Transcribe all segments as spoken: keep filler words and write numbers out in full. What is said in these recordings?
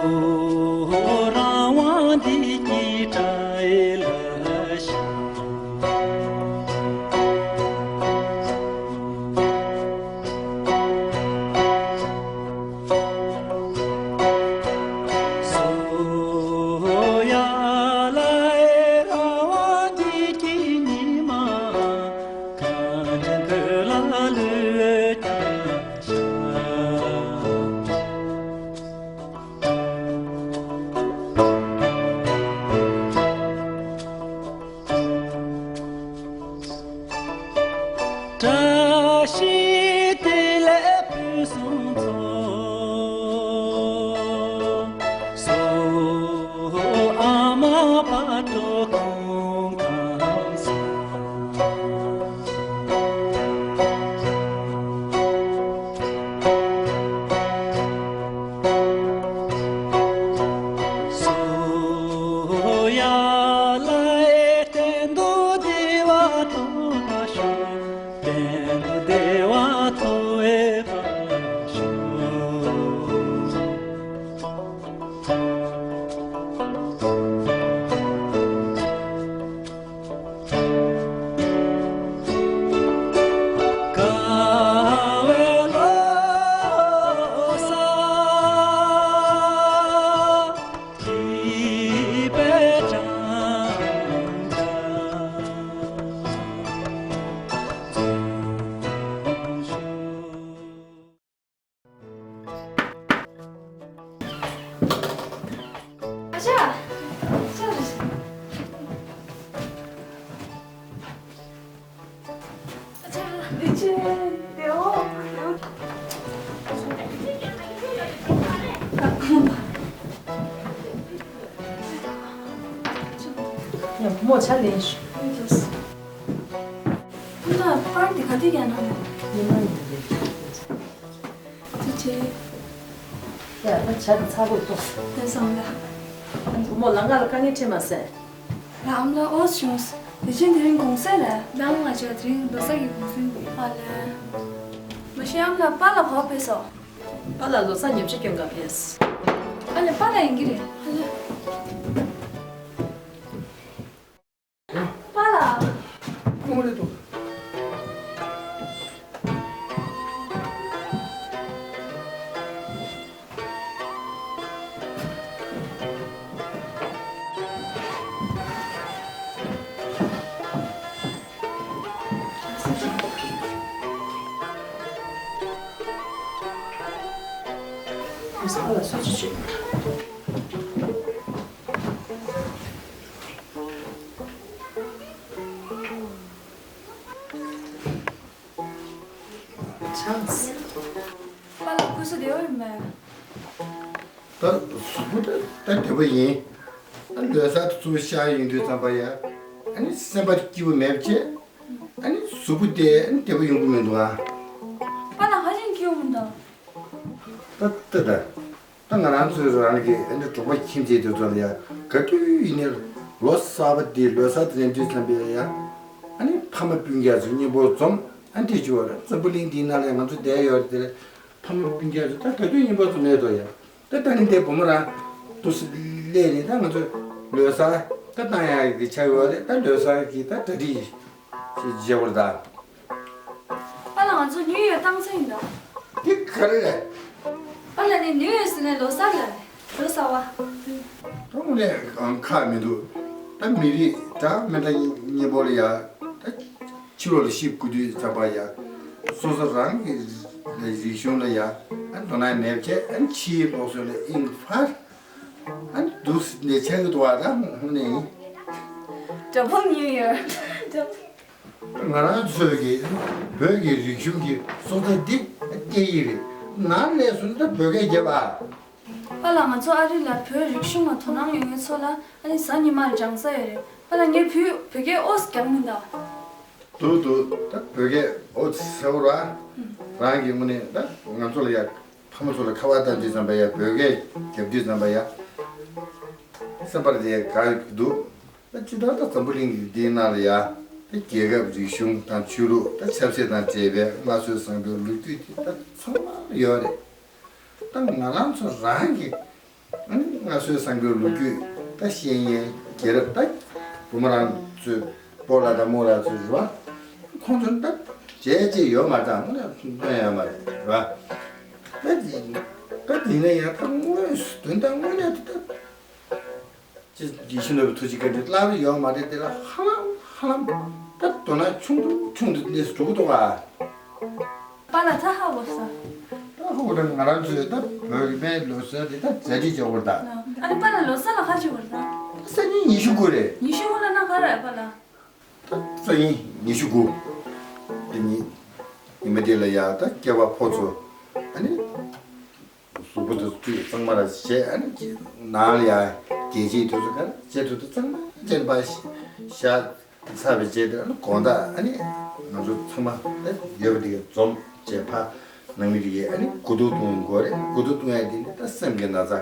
རང་དབང་འདི་ཉིད་བྲལ་ཞིང་། སོ་ཡ་ལ་ཨེ་ར་བ་འདི་ཀྱི་ཉི་མ་ག་ནས་འདི་ལ་ལུས་ཀྱང་ཤ། བཀྲ་ཤིས་བདེ་ལེགས་ཕུན་སུམ་ཚོགས། སོ་ཨ་མ་བག་དྲོ་ཁོང་ཁང་སོ། སོ་ཡ་ལ་ཨེ་གཏན་དུ་བདེ་བ་ཐོབ་པར་ཤོག་གཏན་དུ་བདེ་བ་ཐོབ་པར་ཤོག་དགའ་བའི་བློ་གསལ་གྱི་དཔེ་བཀྲམ་ཨ་ཅག་ཨ་ཅག་ཨ་ཅག་ལི་ཅན་དེའོ། ཡང་བུ་མོ་ཆ་ལེན་ཞུ། ཁོ་ན་པར་འདི་ག་དུས་ཀྱང་ན་ཉི་མ་ཡིན་པ་རེད། ཅི་བྱེད། ཡ་ད་བྱ་དང་ཚ་པོ་ཏོ། དེ་སོང་ལ། བུ་མོ་ལང་ཀ་ལ་དཀའ་ངལ་འཕྲད་མ་ཟད། ལམ་ལ་ཨོ་བྱུང་། དེ་ཕྱིན་དེ་རིང་གུང་སེང་རེད། ལམ་ང་ཅག་དེ་རིང་ལོ་གསར་གྱི་གུང་སེང་རེད། ཨ་ལས། མ་གཞི་ཨམ་ལ་པཱ་ལགས་ག་པར་ཕེབས་སོང་། པཱ་ལགས་ལོ་གསར་ཉམས་ཆག་སྐྱོན་ག་ཕེབས། ཨ་ལས་པཱ་ལགས་ཡིན་གྱི་རེད། ཨ་ལས། པཱ་ལགས། ཁོང་རེད་དོ། ཨ་ལ་སོ་ཅི་བྱེད། ཆང་སི། པཱ་ལགས་སྐུ་གཟུགས་བདེ་པོ་ཡིན་པས། ད་གཟུགས་པོ་ད་ད་བདེ་པོ་ཡིན། ད་ལོ་གསར་དུ་ཚུར་ཤར་ཡོང་དུས་ཙམ་པ་ཡ། ཨ་ནི་སེམས་པ་སྐྱིད་པོ་མེད་པ་བྱས། ཨ་ནི་གཟུགས་པོ་དེ་ཨ་ནི་བདེ་པོ་ཡོང་གི་མི་འདུག་ཨ། པཱ་ལགས་ཧ་ཅང་སྐྱིད་པོ་མི་འདུག་ད་ད་ད། ད་ང་རང་ཚོའི་རང་གི་ཨ་ནི་གྲོགས་པོ་ཁྱིམ་མཚེས་དེ་ཚོ་ལ་ཡ་ག་དུས་ཡིན་ནའི་ལོ་གསར་པ་འདི་ལོ་གསར་དེ་ལེན་དུས་ཙམ་པའི་ཡ་ཨ་ནི་ཕ་མ་སྤུན་ཀྱག་ཚོ་མཉམ་པོ་འཛོམས། ཨ་འདི་ཅི་བ་ར་འཛམ་བུ་གླིང་འདིའི་ནང་ལ་ང་ཚོ་བསྡད་ཡོད་རེད་དེ། ཕ་མ་སྤུན་ཀྱག་ཚོ་ད་ག་དུས་མཉམ་པོ་འཛོམས་ཡོད་དོ་ཡ། ད་ད་ནི་འདི་བུ་མོ་རང་དུ་སླེབས་ནས་ད་ང་ཚོ་ལོ་གསར་ད་བཏང་ཡ་གི་ཆགས་ཡོད་རེད། ད་ལོ་གསར་གི་ད་གྲ་སྒྲིག་ཅིག་བྱེད་དགོས་རེད་ད། པཱ་ལགས་ང་ཚོ་ནིའུ་ཡོག་བཏང་ཚར་ཡིན་ད། འདི་ག་རེ་རེད། པཱ་ལགས་ནི་ནིའུ་ཡོག་ཟེར་ནས་ལོ་གསར་ལ་རེད། ལོ་གསར་བ། ད་དངོས་གནས་ཁག་མི་འདུག་ད་མི་རིགས་འདྲ་མི་འདྲ་མཉམ་པོ་ལ་ཡ་ད་ཕྱི་ལོགས་ལ་གཤིབ་དགོས་དུས་ཙམ་པ་ཡ། སོ་སོ་རང་གི་རིག་གཞུང་ལ་ཡ་ཨ་དོ་སྣང་མེད་བྱས་ཨ་ཕྱིའི་སློབ་གསོ་ལ་ཨིན་ཕར་ཨ་འདུག་ནས་ཆགས་ཀྱི་འདུག་བ། ད་དངོས་གནས་ཡིན། Double New Year། ང་རང་ཚོའི་གི་བོད་ཀྱི་རིག་གཞུང་གི་སྲོག་རྩ་འདི་སྐད་ཡིག་རེད། ནང་ལས་སུ་ད་བོད་སྐད་རྒྱབ་ཨ། པཱ་ལགས་ང་ཚོ་ཨ་རི་ལ་བོད་རིག་གཞུང་ལ་དོ་སྣང་ཡོད་མཁན་ཚོ་ལ་ཨ་ནི་གཟའ་ཉི་མར་སྦྱང་ས་ཡོད་རེད། པཱ་ལགས་ངས་བོད་བོད་སྐད་ཨོ་ཙི་རྒྱག་མིན་ད། འདུག་འདུག་ད་བོད་སྐད་ཨོ་ཙི་ཟེར་བ་ར། རང་གི་དངོས་གནས་ད་ང་ཚོ་ལ་ཡ་ཕ་མ་ཚོ་ལ་ཁ་པར་བཏང་དུས་ཙམ་པ་ཡ་བོད་སྐད་རྒྱབ་དུས་ཙམ་པ་ཡ་སེམས་པར་དེ་དགའ་འདུག་ད་ཅི་ལྟར་ད་འཛམ་བུ་གླིང་འདིའི་ནང་ལ་ཡ་ད་རྒྱལ་ཁབ་རིག་གཞུང་དང་ཆོས་ལུགས་ད་ཆབ་སྲིད་དང་འབྲེལ་བའི་སྔར་སྲོལ་བཟང་པོའི་ལོ་རྒྱུས་དེ་ད་ཚང་མ་ཡོད་རེད། ད་ང་རང་ཚོ་རང་གི་ཨ་ནི་ ཚོའི་སང་ཕོད་ལོ་རྒྱུས་ད་ཤེས་མཁན་རྒན་རབས་ད་བུ་མོ་རང་ཚོའི་སྤོ་ལགས་དང་རྨོ་ལགས་ཚོ་རེད་བ། ཁོང་ཚོ་ད་བྱས་རྗེས་ཡོད་མ་རེད། ད་དངོས་གནས་སྟོན་ཡོད་མ་རེད་རེད་བ། ད་དེ་ད་དེ་ནས་ཡང་ད་དངོས་དོན་དག་དངོས་གནས་དེ་ད། ཅི་ཡིད་བཞིན་ནོར་བུ་ཐུགས་རྗེ་བཀའ་དྲིན་བརླག་རེ་ཡོད་མ་རེད། དེ་ལ་ཧ་ལམ་ཧ་ལམ་ད་དོ་སྣང་ཆུང་དུ་ཆུང་དུ་གནས་སུ་འགྲོ་གི་འདུག་ཨ། པཱ་ལགས་ད་ཧ་གོ་སོང་། ད་ཧ་གོ་ད་ང་རང་ཚོས་ད་བོད་རིག་པའི་ལོ་གསར་དེ་ད་གྲ་སྒྲིག་བྱེད་དགོས་རེད་ད། ཨ་ནི་པཱ་ལགས་ལོ་གསར་ལ་ག་རེ་བྱེད་དགོས་རེད་ད། སང་ཉིན་ཉི་ཤུ་དགུ་རེད། ཉི་ཤུ་དགུ་ལ་ན་ག་རེ་པཱ་ལགས། ད་སང་ཉིན་ཉི་ཤུ་དགུ། དེ་ཉིན་ཉི་མ་དེ་ལ་ཡ་ད་སྐྱེས་པ་ཕོ་ཚོ་ཨ་ནི། གཟུགས་པོ་དེ་ཚོ་གཙང་མ་ར་བྱས། ཨ་ནི་ནང་ལ་ཡ་རྒྱལ་གཅེས་དེ་ཚོ་ག་རེ་བྱེད་ཐུབ་ཐུབ་གཙང་མ་བྱས་པ་བཞག་ཚར་བའི་རྗེས་དེ་ཨ་ནི་དགོང་དག་ཨ་ནི་ང་ཚོ་ཚང་མ་ཡོད་པ་དེ་ག་འཛོམས་བྱས་ཕར་ནང་མི་དེ་གས་ཨ་ནི་དགུ་ཐུག་བཏུང་དགོས་རེད། དགུ་ཐུག་བཏུང་ཡ་དེ་ནི་ད་སེམས་ཀྱི་ན་ཚ་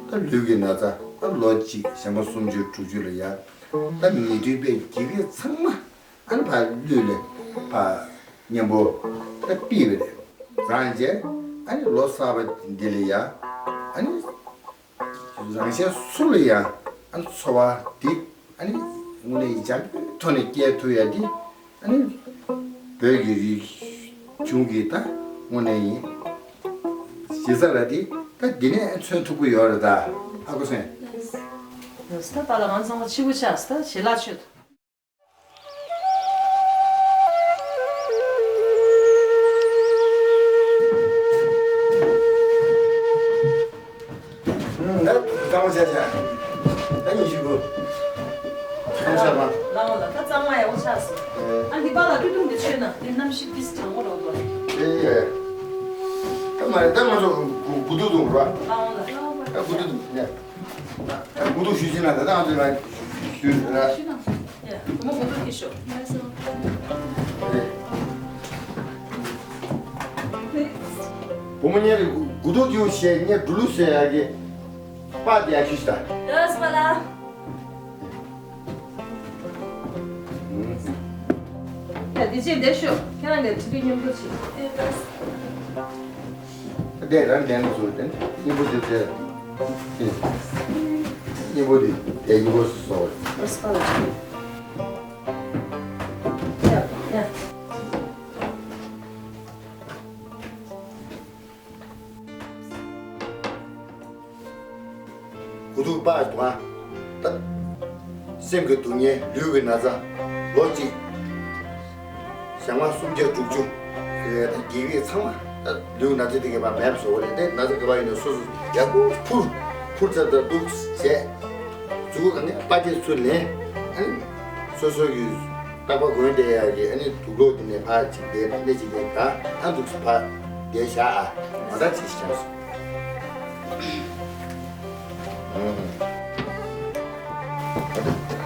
ད་ལུས་ཀྱི་ན་ཚ་ད་ལོ་གཅིག་ཞག་མ་སུམ་ཅུ་དྲུག་ཅུ་ལ་ཡ་ད་ནད་རིགས་པའི་འགྱུར་བ་ཚང་མ། ཨ་ནི་ཕར་ལུས་ལ་ཕར་གཉེན་པོ་ད་ཕུད་པ་རེད། རང་རྗེས་ཨ་ནི་ལོ་གསར་པ་འདི་ལ་ཡ་ཨ་ནི་རང་གཞན་སུ་ལ་ཡང་ཨ་ནི་ཚོར་བ་འདི་ཨ་ནི་དངོས་གནས་ཡིད་ཆེས་ཐོག་ནས་སྐྱེ་ཐུབ་ཡ་འདི་ཨ་ནི་བོད་ཀྱི་རིག་གཞུང་གི་ད་དངོས་གནས་ཡིན། གཞི་རྩ་ར་འདི་ད་འདི་ནས་མཚོན་ཐུབ་ཀྱི་ཡོད་རེད་ད། ཧ་གོ་སོང་། ཡོད་ས་ད་པཱ་ལགས་ང་ཚང་མ་ཕྱི་པོ་ཆགས་ས་ད་ཞལ་ལག་མཆོད། ད་གཙང་མ་བྱས་བྱས། ད་ཉི་ཤུ་དགུ། གཙང་མ་བྱས་པ། ལའོ་ལ་ད་གཙང་མ་ཡག་པོ་ཆགས་སོང་། ཨ་འདི་པཱ་ལགས་སྤྲོ་བསྡུ་འདི་མཆོད་ན་འདི་གནམ་གཤིས་འདི་གྲང་མོ་རོ་རོ། ཨེ་ཡ། ད་མ་རེད། ད་ང་ཚོ་དགུ་དགུ་ཐུག་བཏུང་རོགས། ལའོ་ལ། ད་དགུ་ཐུག་བཏུང་ནས། ད་དགུ་ཐུག་ཞུས་ཟིན་ན་ད་ད་ང་ཚོ་ལ་ཞུས་ཟིན་ན། ཡ། བུ་མོ་དགུ་ཐུག་གི་ཤོག་བུ་མོ་ཉལ་དགུ་ཐུག་རྒྱུ་བཤད་ཉལ་འགྲོ་ལུགས་ཟེར་ཡ་གི་པ་དེ་ཡ་ཤུ་ཤི་ད། ཡོས་པ་ལ། ཡ་དེ་ཅིག་བསྡད་ཤོག་ཁྱེད་རང་གི་ཁྲི་ཁྲི་མཉམ་དུ་བྱེད། ཡོས་པ། དེ་རང་ལྡན་དུ་བཟོས་ཏེ་སྙིང་པོ་དེ་དེ་སྙིང་པོ་དེ་དེ་སྙིང་པོ་སོ། དགུ་ཐུག་པ་དུ་ང་ད། སེམས་ཀྱི་སྡུག་བསྔལ་ལུས་ཀྱི་ན་ཚ་ལོ་གཅིག་ཞག་མ་སུམ་བརྒྱ་དྲུག་ཅུ། ད་དགེ་བའི་ཚང་མ་ད་ལུས་ན་ཚ་དེ་གས་པ་མེད་པ་བཟོ་བ་རེད་དེ། ན་ཚ་གས་པ་ཡིན་ན་སོ་སོ་ཡག་པོ་འཕུར་འཕུར་ཚར་ད་འདུག་བྱས། གཟུགས་གང་ནས་པ་ཏི་ཚུར་ལེན། ཨ་ནི་སོ་སོ་ཡི་རྟག་པ་གོན་བསྡད་ཡག་གི་ཨ་ནི་དུག་ལོག་དེ་ནས་ཕར་ཅིག་བསྡད་ན་གནས་ཅིག་བསྡད་ད་ཨ་འདུག་སེ་ཕར་བསྡད་བཞག་ཨ་མ་ད་ཅིག་བྱས་སོང་། ཨ་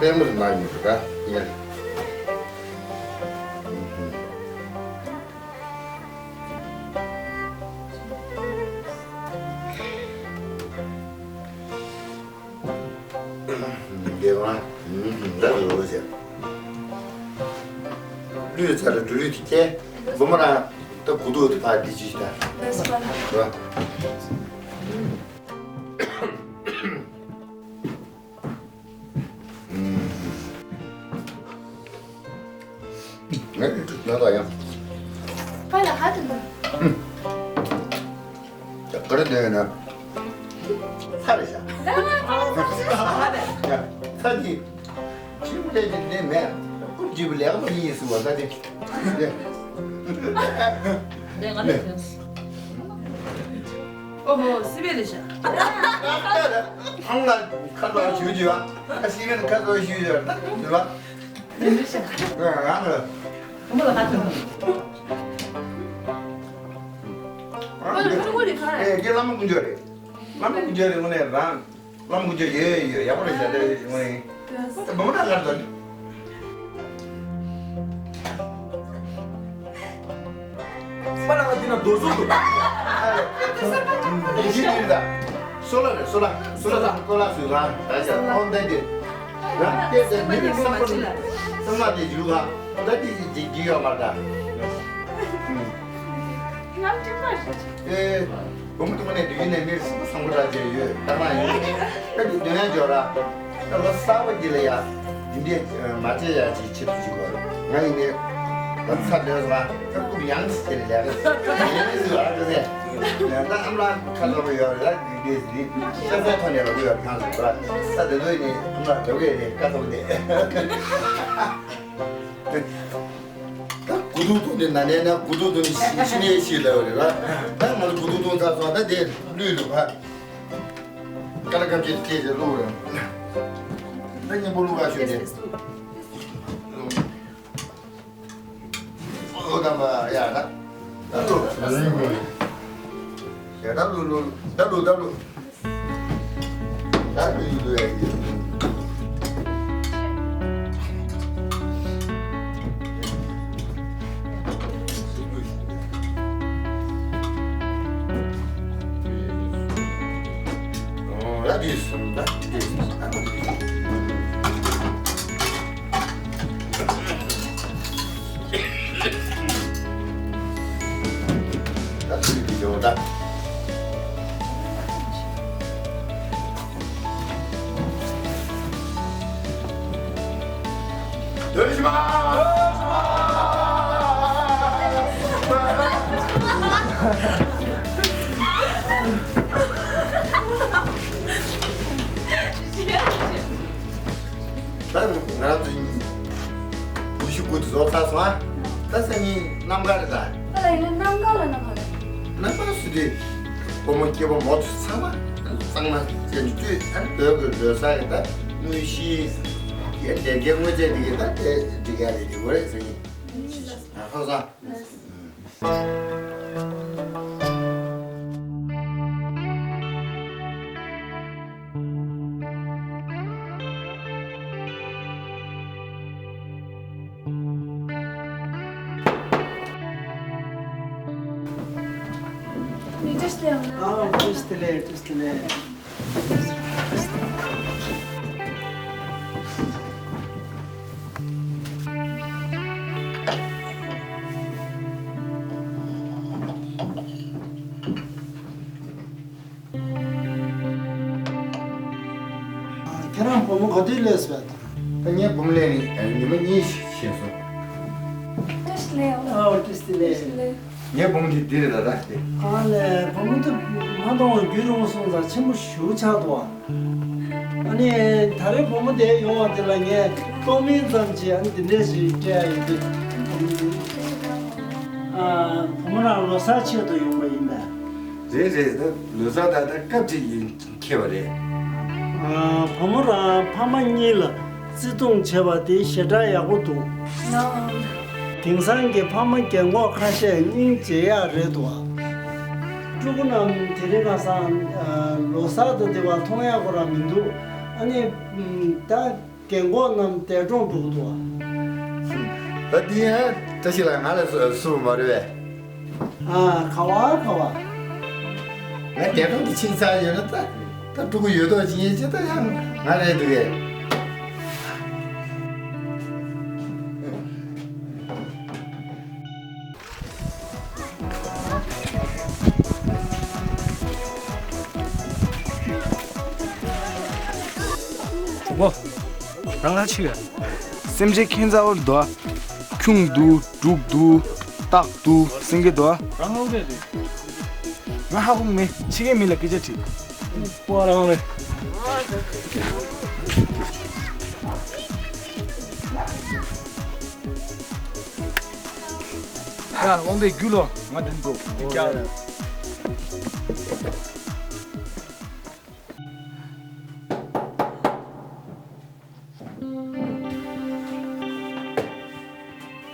ད་པད་མོ་དེ་མ་ཡིན་འགྲོ་ད་ཡ། འདི་མ། ད་རུ་བ་ཟེར། ལུས་ཚར་ལ་འགྲོ་ལུས་དེ་སྐྱེ། བུ་མོ་རང་ད་དགུ་ཐུག་དེ་ཕར་འདི་ཅི་ཞིག་ད། རེད་པ། རེད་པ། ང་ཡང་། པཱ་ལགས་ཧ་ཏུ་ན། ད་ག་རེ་འདོན་ན། ཚ་རེད་ཤག་ཡ། ཚ་གི། ཁྱིམ་ལས་ཀྱི་ལས་མེད། ཀུན་གྱིས་ལས་ཀ་མ་ཡིན་ཟེར་བ་ད་དེ། ལས་ང་ལས་ཐོན། ཨོ་ཧོ་སི་པེ་རེད་ཤག་ཨང་ལ་ཁ་ལོ་ཞུ་རྒྱུ་ཨ། སི་པེ་ཁ་ལོ་ཞུ་རྒྱུ་ཨ། ད་ཡོད་པ། མི་འདུག་ཤག་ཨ་ཨ་ལ། ཁོ་མོ་ལ་ཁ་ཐུག་ཨ་ཁོ་ལ་ཁ་ཁོ་ལ་ཁ་ཨེ་ཁྱེད་བླ་མ་དཀོན་མཆོག་རེད། བླ་མ་དཀོན་མཆོག་རེད། དངོས་གནས་རང་བླ་མ་དཀོན་མཆོག་ཡོད་ཡོད་ཡག་པོ་རེད་ཤག་དེ་དངོས་གནས། བུ་མོ་ལ་ཁ་ཐུག་པ་ལ་ང་འདི་ན་རྡོ་སོལ་འདུག་ཡིན་གྱི་འདི་རེད་ད། སོལ་རེད་སོལ། སོལ་སོལ་སོལ་ལ་སོལ་ལ་སོལ་ལ་ད་ཡ་ཨོན་ཏན་དེ། རང་སྐད་དེ་མི་རིགས་བསམ་པ་བསམ་པ་དེ་འཇུག་ག་ད་དེ་ཅིག་འཇིག་གི་ཡོད་མ་རེད་ད། ང་ཅི་མ་ཤེས། ཨེ། བུ་མོ་དུ་མ་ནས་འདི་ཡིན་ནས་མིར་སོང་གོ་ད་ཅེ་ཡོད་ད་མ་ཡོད། ཁྱེད་ཀྱི་འདོན་ཡ་འཇོག་ར། ད་ལོ་གསར་པ་འདི་ལ་ཡ། འདི་འདྲའི་མ་བྱས་ཡ་ཅིག་ཆེད་དུ་ཅིག་གོ། ང་ཡིན་ནི། ད་ཚ་འདོན་སོང་ང་། ད་རྐུབ་ཡང་ཅིག་དེ་ལས་ལས་ཀ་ཡིན་ནི་ཟིག་བ་ཀ་ཟེ། ད་ཨམ་ལགས་ཁ་ཐོར་བ་ཡོད་རེད། ད་འདི་འདྲའི་ཟིག་ཤ་ཚའི་ཐོག་ནས་ལོག་གི་ཡོད་ཁང་ཟིག་བ། ད་དེ་ཚོ་ཡིན་ནི་ཨམ་ལགས་ལོག་གི་ཡོད་ནི་ཀ་ཐོག་ནས། ད་དགུ་ཐུག་ཐུག་ནས་ན་ནས་ན་དགུ་ཐུག་ཐུག་ནས་ཤི་ཤི་ནས་ཤི་ལ་བ་རེད་བ། ད་ང་ཚོ་དགུ་ཐུག་ཐུག་ཚར་སོང་། ད་དེ་ལུས་ལུས་བ། ཀ་ལ་ཀ་ཅེ་ཏེ་ཅེ་ལུ་རེད། ད་སྙིང་པོ་ལུ་ག་ཤོད་དེ། ཨོ་དམ་པ་ཡ་ད། ད་ལུ། ཡ་ད་ལུ་ལུ། ད་ལུ་ད་ལུ། ད་ལུ་ཡི་ལུ་ཡ་ཡི། ཨོ་ཡ་དེ་སོང་ད་དེ་སོང་ད། ད་ཚུལ་འདི་ཡོང་ད། ད་ང་རང་ཚོ་ཉི་ཤུ་དགུ་དེ་ཚོ་ཚར་སོང་ཨ། ད་སང་ཉིན་གནམ་གང་རེད་ད། ཨ་ལ་ཡིན་ན་གནམ་གང་ལ་གནམ་གང་རེད། གནམ་གང་སུ་དེ་སྒོར་མོ་སྐྱེ་བོ་མོ་ཚོ་ཚང་མ་གཙང་མ་ཅན་བཅུད་ཨ་བོད་ཀྱི་ལོ་གསར་གྱི་ད་དངོས་གཞི་ཡ་ལས་འགན་དངོས་རྫས་དེ་གི་ད་དེ་འགྲིག་ཡ་རེད་དེ་གོ་རེད་སང་ཉིན་ཨ་ཧོ་སང་། བཀྲ་ཤིས་བདེ་ལེགས། ཨ་བཀྲ་ཤིས་བདེ་ལེགས། བཀྲ་ཤིས་བདེ་ལེགས། ཁྱེད་རང་བུ་མོ་ག་དུས་སླེབས་སོང་། ད་ངའི་བུ་མོ་སླེབས་ནས་ཉི་མ་གཉིས་ཤིག་ཕྱིན་སོང་། བཀྲ་ཤིས་བདེ་ལེགས། ཨ་བཀྲ་ཤིས་བདེ་ལེགས། ངའི་བུ་མོ་འདི་འདི་རེད་ད་ད་འདི། ཨ་ལས་བུ་མོ་དེ་མ་མཐོང་བ་རྒྱུན་རིང་པོ་སོང་ཙང་ཆེན་པོ་ཞེ་པོ་ཆགས་འདུག་ཨ། ཨ་ནི་ད་རེས་བུ་མོ་དེ་ཡོང་བ་དེ་ལ་ངས་གཏོང་མིན་ཙམ་གྱིས་ཨ་ནི་དེ་འདྲས་ཞིག་སྤྲད་ཡ་ཡིན་དུས། ཨ་བུ་མོ་རང་ལོ་གསར་ཆེད་དུ་ཡོང་བ་ཡིན་པས། རེད་རེད། ད་ལོ་གསར་ད་ལྟ་སྐབས་གཅིག་ཡིན་ཁེལ་བ་རེད། ཨ་བུ་མོ་རང་ཕ་མ་གཉིས་ལ་བརྩེ་དུང་བྱེད་པ་དེ་ཞེ་དྲག་ཡག་པོ་འདུག་དེང་སང་གི་ཕ་མ་རྒན་གོག་ཁ་ཤས་སྙིང་རྗེ་ཡག་རེད་འདུག་ཕྲུ་གུ་རྣམས་དེ་རིང་ཁ་སང་ལོ་གསར་དང་འབྲེལ་བ་མཐོང་ཡག་ཁོ་རང་མི་འདུག་ཨ་ནི་ད་རྒན་གོག་རྣམས་འདས་གྲོངས་འགྲོ་གི་འདུག་ད་འདི་ཡང་བཀྲ་ཤིས་ལགས་ང་ལ་བསུ་བ་མ་རེད་པས། ཨ་ག་བ་ག་བ། ང་རྒྱ་གར་དུ་ཕྱིན་ཚར་ཡོད་ན་ད་ད་ཕྲུ་གུ་ཡོད་མདོག་ཅིག་ཡིན་ཅི་ད་ཡང་ང་རེད་འདུག་གས། གྲོགས་པོ། རང་ལ་ཆི་ཡོད། སེམས་ཅན་ཁྱད་མཚར་པོ་འདུག་ཁྱུང་འདུག་འབྲུག་འདུག་སྟག་འདུག་སེང་གེ་འདུག་རང་ཧ་གོ་མེད་དེ། ང་ཧ་གོ་མེད། ཕྱི་རྒྱལ་མི་ལ་སྐད་ཆ་དྲིས། པོ་རང་རེད། ཡ་དབང་པའི་རྒྱུ་ལོ་ང་འདི་འདུག་འདི་རྒྱག་རེད།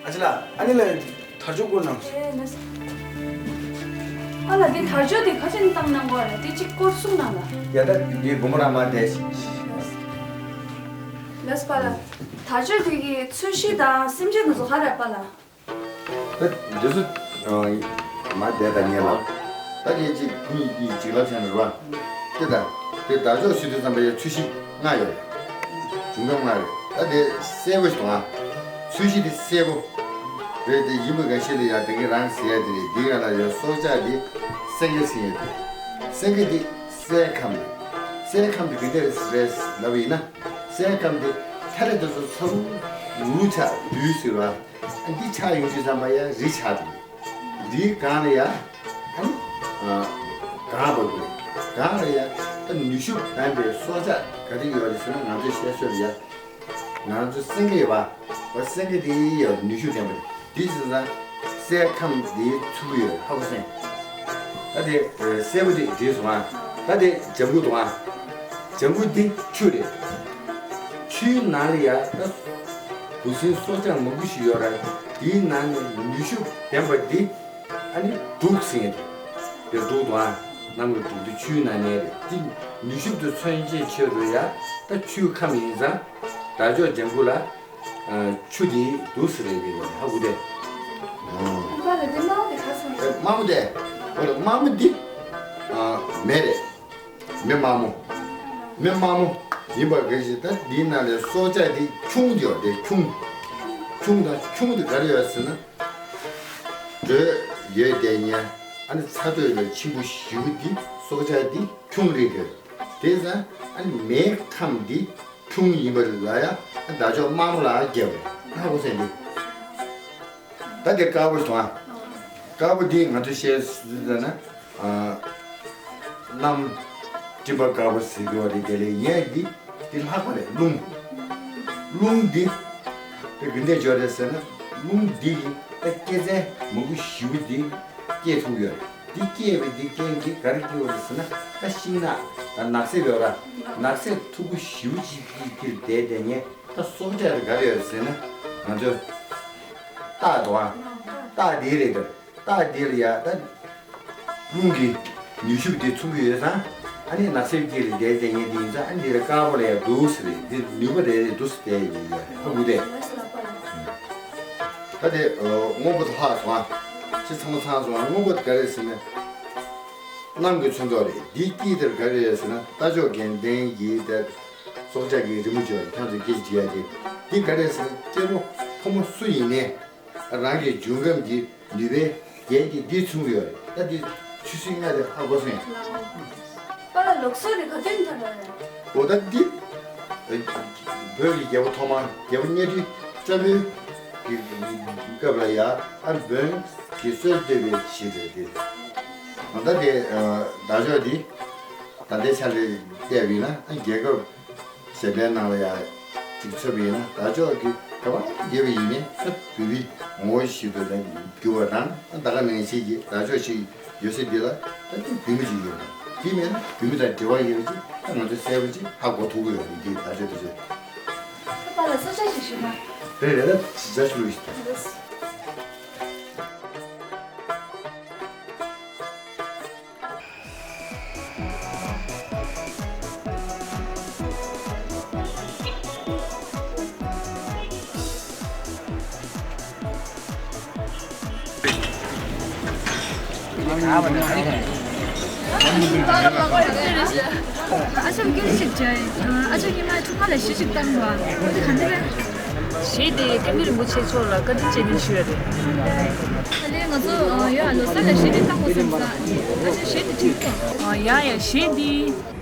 ཨ་ཅེ་ལགས་ཨ་ནི་ལ་དར་ལྕོག་སྐོར་གནང་། ཨ་ལ་འདི་དར་ལྕོག་འདི་ག་ཅན་བཏང་གནང་དགོས་རེད། འདི་གཅིག་སྐོར་གསུང་གནང་ལ། ཡ་ད་འདི་བུ་མོ་རང་མ་བསྡད། ལགས་པ་ལགས། དར་ལྕོག་འདི་གི་ཚོས་གཞི་དང་སེམས་ཅན་དེ་ཚོ་ག་རེ་པ་ལགས། ད་འདི་ཚོ་མ་བསྡད་ད་ཉེ་ལ། ད་ངས་ཅིག་ཁོ་གཉིས་གཉིས་ཅིག་ལབ་བྱས་ན་རེད་པ། དེ་ད་དེ་དར་ལྕོག་ཞུ་དུས་ཙམ་པ་ཡ་ཚོས་གཞི་ལྔ་ཡོད། བྱུང་ཁམས་ལྔ་རེད། ད་དེ་སེར་པོ་ཞིག་དང་། ཚོས་གཞི་དེ་སེར་པོ་རེད། དེ་ཡིན་པ་ག་ཤེད་ལ་ཡ་དེ་གི་རང་ཟེར་ཡ་དེ་རེད། དེ་ག་ལ་ཡོད་སྲོག་ཆགས་དེ་སེང་གེ་ཟེར་ཡ་དེ། སེང་གེ་དེ་སའི་ཁམས་རེད། སའི་ཁམས་དེ་ག་འདྲ་རེད་ལབ་ཡིན་ན། སའི་ཁམས་དེ་ཐ་རེ་དེ་ཚོ་ཚ་ལུ་ལུ་ཆགས་རྡུལ་ཟེར་བ། འདི་ཆགས་ཡོང་དུས་ཙམ་པ་ཡ་རི་ཆགས་འདུག་འདིའི་སྒང་ལ་ཡ། ཨ་ནི། གངས་བབས་ཀྱི་རེད། གངས་ལ་ཡ། ད་ནུས་ཤུགས་ལྡན་པའི་སྲོག་ཆགས་ག་རེ་ཡོད་རེད་ཟེར་ན། ང་ཚོས་བཤད་སྲོལ་ལ་ཡ། ང་ཚོ་སེང་གེ་ཡོད་པ། འོ་སེང་གེ་དེ་ཡ་ནུས་ཤུགས་ལྡན་པ་རེད། དེ་བྱས་ཙང་སའི་ཁམས་དེའི་ཚུགས་ཡོད་ཧ་གོ་སོང་། ད་དེ་སེར་པོ་དེ་བྲིས་སོང་ཨ། ད་དེ་ལྗང་གུ་འདུག་ཨ། ལྗང་གུ་འདི་ཆུ་རེད། ཆུའི་ནང་ལ་ཡ་ད་འབུ་སྲིན་སྲོག་ཆགས་མང་པོ་ཞིག་ཡོད་རེད། དེའི་ནང་ནས་ནུས་ཤུགས་ལྡན་པ་འདི། ཨ་ནི་འབྲུག་ཟེར་མཁན་དེ། དེ་འབྲུག་འདུག་ཨ། གནམ་གྱི་འབྲུག་དེ་ཆུའི་ནང་གནས་རེད། དེ་ནུས་ཤུགས་དེ་མཚོན་བྱེད་ཆེད་དུ་ཡ། ད་ཆུའི་ཁམས་ཡིན་ཙང་། དར་ལྕོག་ལྗང་གུ་ལ། ཨ། ཆུ་དེ་འདུག་ཟེར་རེད་དེ་ཧ་གོ་དེ། ཨ། ཁོང་པ་ལ་དེ་དམར་པོ་དེ་ག་སོང་རེད། དམར་པོ་དེ། འོ་དེ་དམར་པོ་འདི། ཨ། མེ་རེད། མེ་དམར་མོ། མེ་དམར་མོ་ཡིན་པ་ག་ཞིག་ད་འདིའི་ནང་ལས་སྲོག་ཆགས་འདི་ཁྱུང་དེ་ཡོད་དེ་ཁྱུང་། ཁྱུང་དང་ཁྱུང་དེ་ག་རེ་ཡོད་ཟེར་ན། འགྲོས་ཡོད་དེ་ཉལ། ཨ་ནི་ཚ་དྲོད་ལ་ཆེན་པོ་ཞེ་པོ་འདི་སྲོག་ཆགས་འདི་ཁྱུང་རེད་དེ། དེ་ཙང་ཨ་ནི་མེའི་ཁམས་འདི་ཁྱུང་ཡིན་པ་ལ་ཡ། ཨ་དར་ལྕོག་དམར་མོ་ལ་རྒྱབ་རེད། ཧ་གོ་སོང་འདི། ད་དེ་དཀར་པོ་བྱུང་ཨ། དཀར་པོ་འདི་ང་ཚོས་བཤད་ཟེར་ན། ཨ། གནམ་སྤྲིན་པ་དཀར་པོ་ཟེར་གྱི་བ་རེད། དེ་ལས་ཡས་འདི་འདི་ལྷག་པ་རེད། རླུང་། རླུང་འདི་དེ་ག་འདྲས་འབྱོར་རེད་ཟེར་ན། རླུང་འདི་གིས་ད་སྐྱེད་ཚལ་མང་པོ་ཞེ་པོ་འདི་སྐྱེད་ཐུབ་ཡོད་རེད། འདི་སྐྱེད་པའི་འདི་རྐྱེན་གྱིས་ག་རེ་སྐྱེ་བ་རེད་ཟེར་ན། ད་ཤིང་ནགས་ད་ནགས་གསེབ་ཡོད་ར། ནགས་གསེབ་མཐུག་པོ་ཞེ་པོ་ཅིག་གི་དེར་བསྡད་བསྡད་མཁན་ད་སྲོག་ཆགས་དེ་ག་རེ་ཡོད་རེད་ཟེར་ན། ང་ཚོ་སྟག་འདུག་ཨ། སྟག་འདི་རེད་དེ། སྟག་འདི་ལ་ཡ་ད་རླུང་གི་ནུས་ཤུགས་དེ་མཚོན་གྱི་ཡོད་ཙང་། ཨ་ནི་ནགས་གསེབ་དཀྱིལ་ལ་བསྡད་བསྡད་མཁན་དེ་ཡིན་ཙང་། ཨ་ནི་འདི་ལ་དཀར་པོ་ལ་ཡ་འདུག་ཟེར་རེད། འདི་ནུས་པ་རེ་རེ་འདུག་ཟེར་བསྡད་ཡོད་ཡ་རེད། ཧ་གོ་དེ། ད་དེ་སྔོན་པོ་དེ་ལྷག་སོང་ཨ། ཅི་ཚང་མ་ཚང་སོང་ཨ། སྔོན་པོ་དེ་ག་རེ་ཟེར་ན། གནམ་གྱི་ཚོན་མདོག་རེད། འདིའི་དཀྱིལ་དེར་ག་རེ་ཡོད་ཟེར་ན། རྟ་མཆོག་རྒྱལ་མཚན་གྱི་དེར་སྲོག་ཆགས་ཀྱི་རི་མོ་བྱས་ཡོད་རེད། ཁྱེད་ཚོས་སྐད་ཅིག་བྲིས་ཡ་དེ། འདི་ག་རེ་ཟེར་ན། སྐྱེ་བོ་ཕོ་མོ་སུ་ཡིན་ནའི། རང་གི་འབྱུང་ཁམས་ཀྱི་ནུས་པའི་རྒྱན་གྱིས་འདི་མཚོན་གྱི་ཡོད་རེད། ད་འདི་ཆུ་སྲིན་ལྔ་དེ་ཧ་གོ་སོང་ཡ། པཱ་ལགས་ལུགས་སྲོལ་རེ་ག་དུས་འདྲ་རེད། འོ་ད་འདི་བོད་ཀྱི་རྒྱལ་པོ་ཐོག་མ་རྒྱལ་པོ་གཉའ་ཁྲི་བཙན་པོའི་གི་སྐབས་ལ་ཡ། ཨ་བོན་གྱི་སྲོལ་གཏོད་པའི་གཞི་རེད་དེ། ད་དེ་དར་ལྕོག་འདི་ད་ལྟའི་ཆ་ལ་བལྟས་པ་ཡིན་ན། ཨ་རྒྱལ་ཁབ་གཞན་པའི་ནང་ལ་ཡ་ཅིག་མཚོན་པ་ཡིན་ན། དར་ལྕོག་གི་ག་པར་ཡོད་པ་ཡིན་ནའི་ས་བོད་པའི་ངོ་བོ་ཞིག་ཏུ་ད་གྱུར་པ་དང་། ད་ག་ནང་བཞིན་གྱི་དར་ལྕོག་ཞིག་ཡོད་ས་འདི་ལ་ད་དེ་བོད་མི་ཅིག་ཡོད་པ། དེ་མིན་ན་བོད་མི་དང་འབྲེལ་བ་ཡོད་པ་ཅིག་ད་ང་ཚོས་གསལ་པོ་ཅིག་ཧ་གོ་ཐུབ་ཀྱི་ཡོད་རེད། འདི་དར་ལྕོག་དེ་ཚོས། ད་པཱ་ལགས་ས་ཆ་ཞིག་ཞུས་ན། རེད་རེད། ད་ཇི་ལྟར་ཞུ་རུ་ཞིག་ད། ཨ་ཅག་སྐད་ཆ་ཅིག་དྲིས། ཨ་ཅག་ཉི་མ་ཐུག་མ་ལ་གཞས་ཅིག་བཏང་བ་འདི་ག་འདྲ་རེད། གཞས་དེ་བསྟན་པའི་རིན་པོ་ཆེ་མཆོག་ལ་བཀའ་དྲིན་རྗེས་དྲན་ཞུ་ཡ་རེད། ད་ལན་ང་ཚོ་ཡོད་ཨ། ལོ་གསར་ལ་གཞས་དེ་བཏང་དགོས་བསམ་ས། ཨ་ཅག་གཞས་དེ་བྲིས་ཐོག་ཡ་ཡ་གཞས་འདི།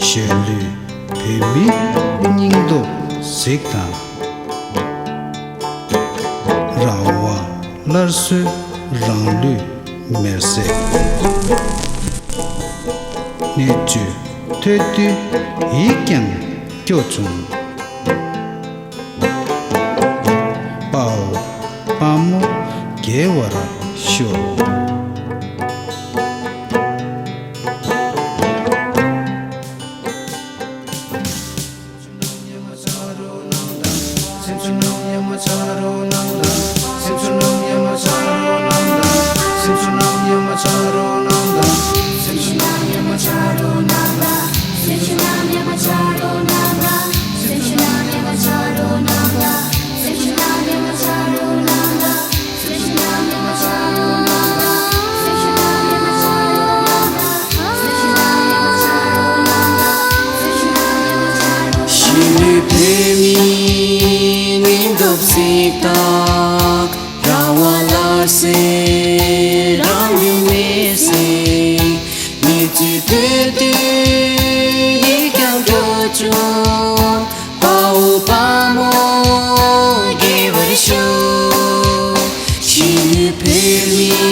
གཞོན་ནུའི་བོད་མིའི་སྙིང་སྟོབས་གཟིགས་དང་། རང་དབང་སླར་གསོའི་རང་ལུས་མེར་སྲེག་སྣོད་བཅུད་ཐོས་དུས་ཡིད་ཀྱང་སྐྱོ་བྱུང་། དཔའ་བོ་དཔའ་མོ་རྒྱས་པར་ཤོག། གཞིས་ལུས་བོད་མིའི་སྙིང་སྟོབས་གཟིགས་དང་། རང་དབང་ལ་ཟེར་རང་ལུས་མེར་སྲེག་གནས་ཚུལ་ཐོས་དུས་ཡིད་ཀྱང་སྐྱོ་བྱུང་། དཔའ་བོ་དཔའ་མོ་རྒྱས་པར་ཤོག་གཞིས་ལུས་བོད་མིའི་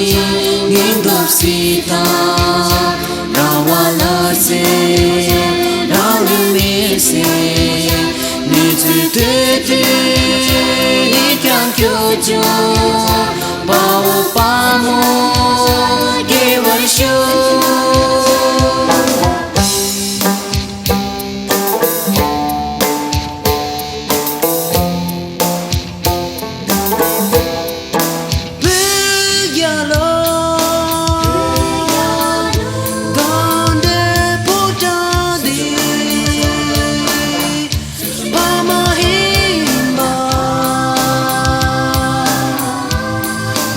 སྙིང་སྟོབས་གཟིགས་དང་། རང་དབང་ལ་ཟེར་རང་ལུས་མེར་སྲེག་གནས་ཚུལ་ཐོས་དུས་ཡིད་ཀྱང་སྐྱོ་བྱུང་། དཔའ་བོ་དཔའ་མོ་རྒྱས་པར་ཤོག་བོད་རྒྱལ་ལོ། དགའ་ལྡན་ཕོ་བྲང་འདི་ཕ་མ་ཡིན་པ་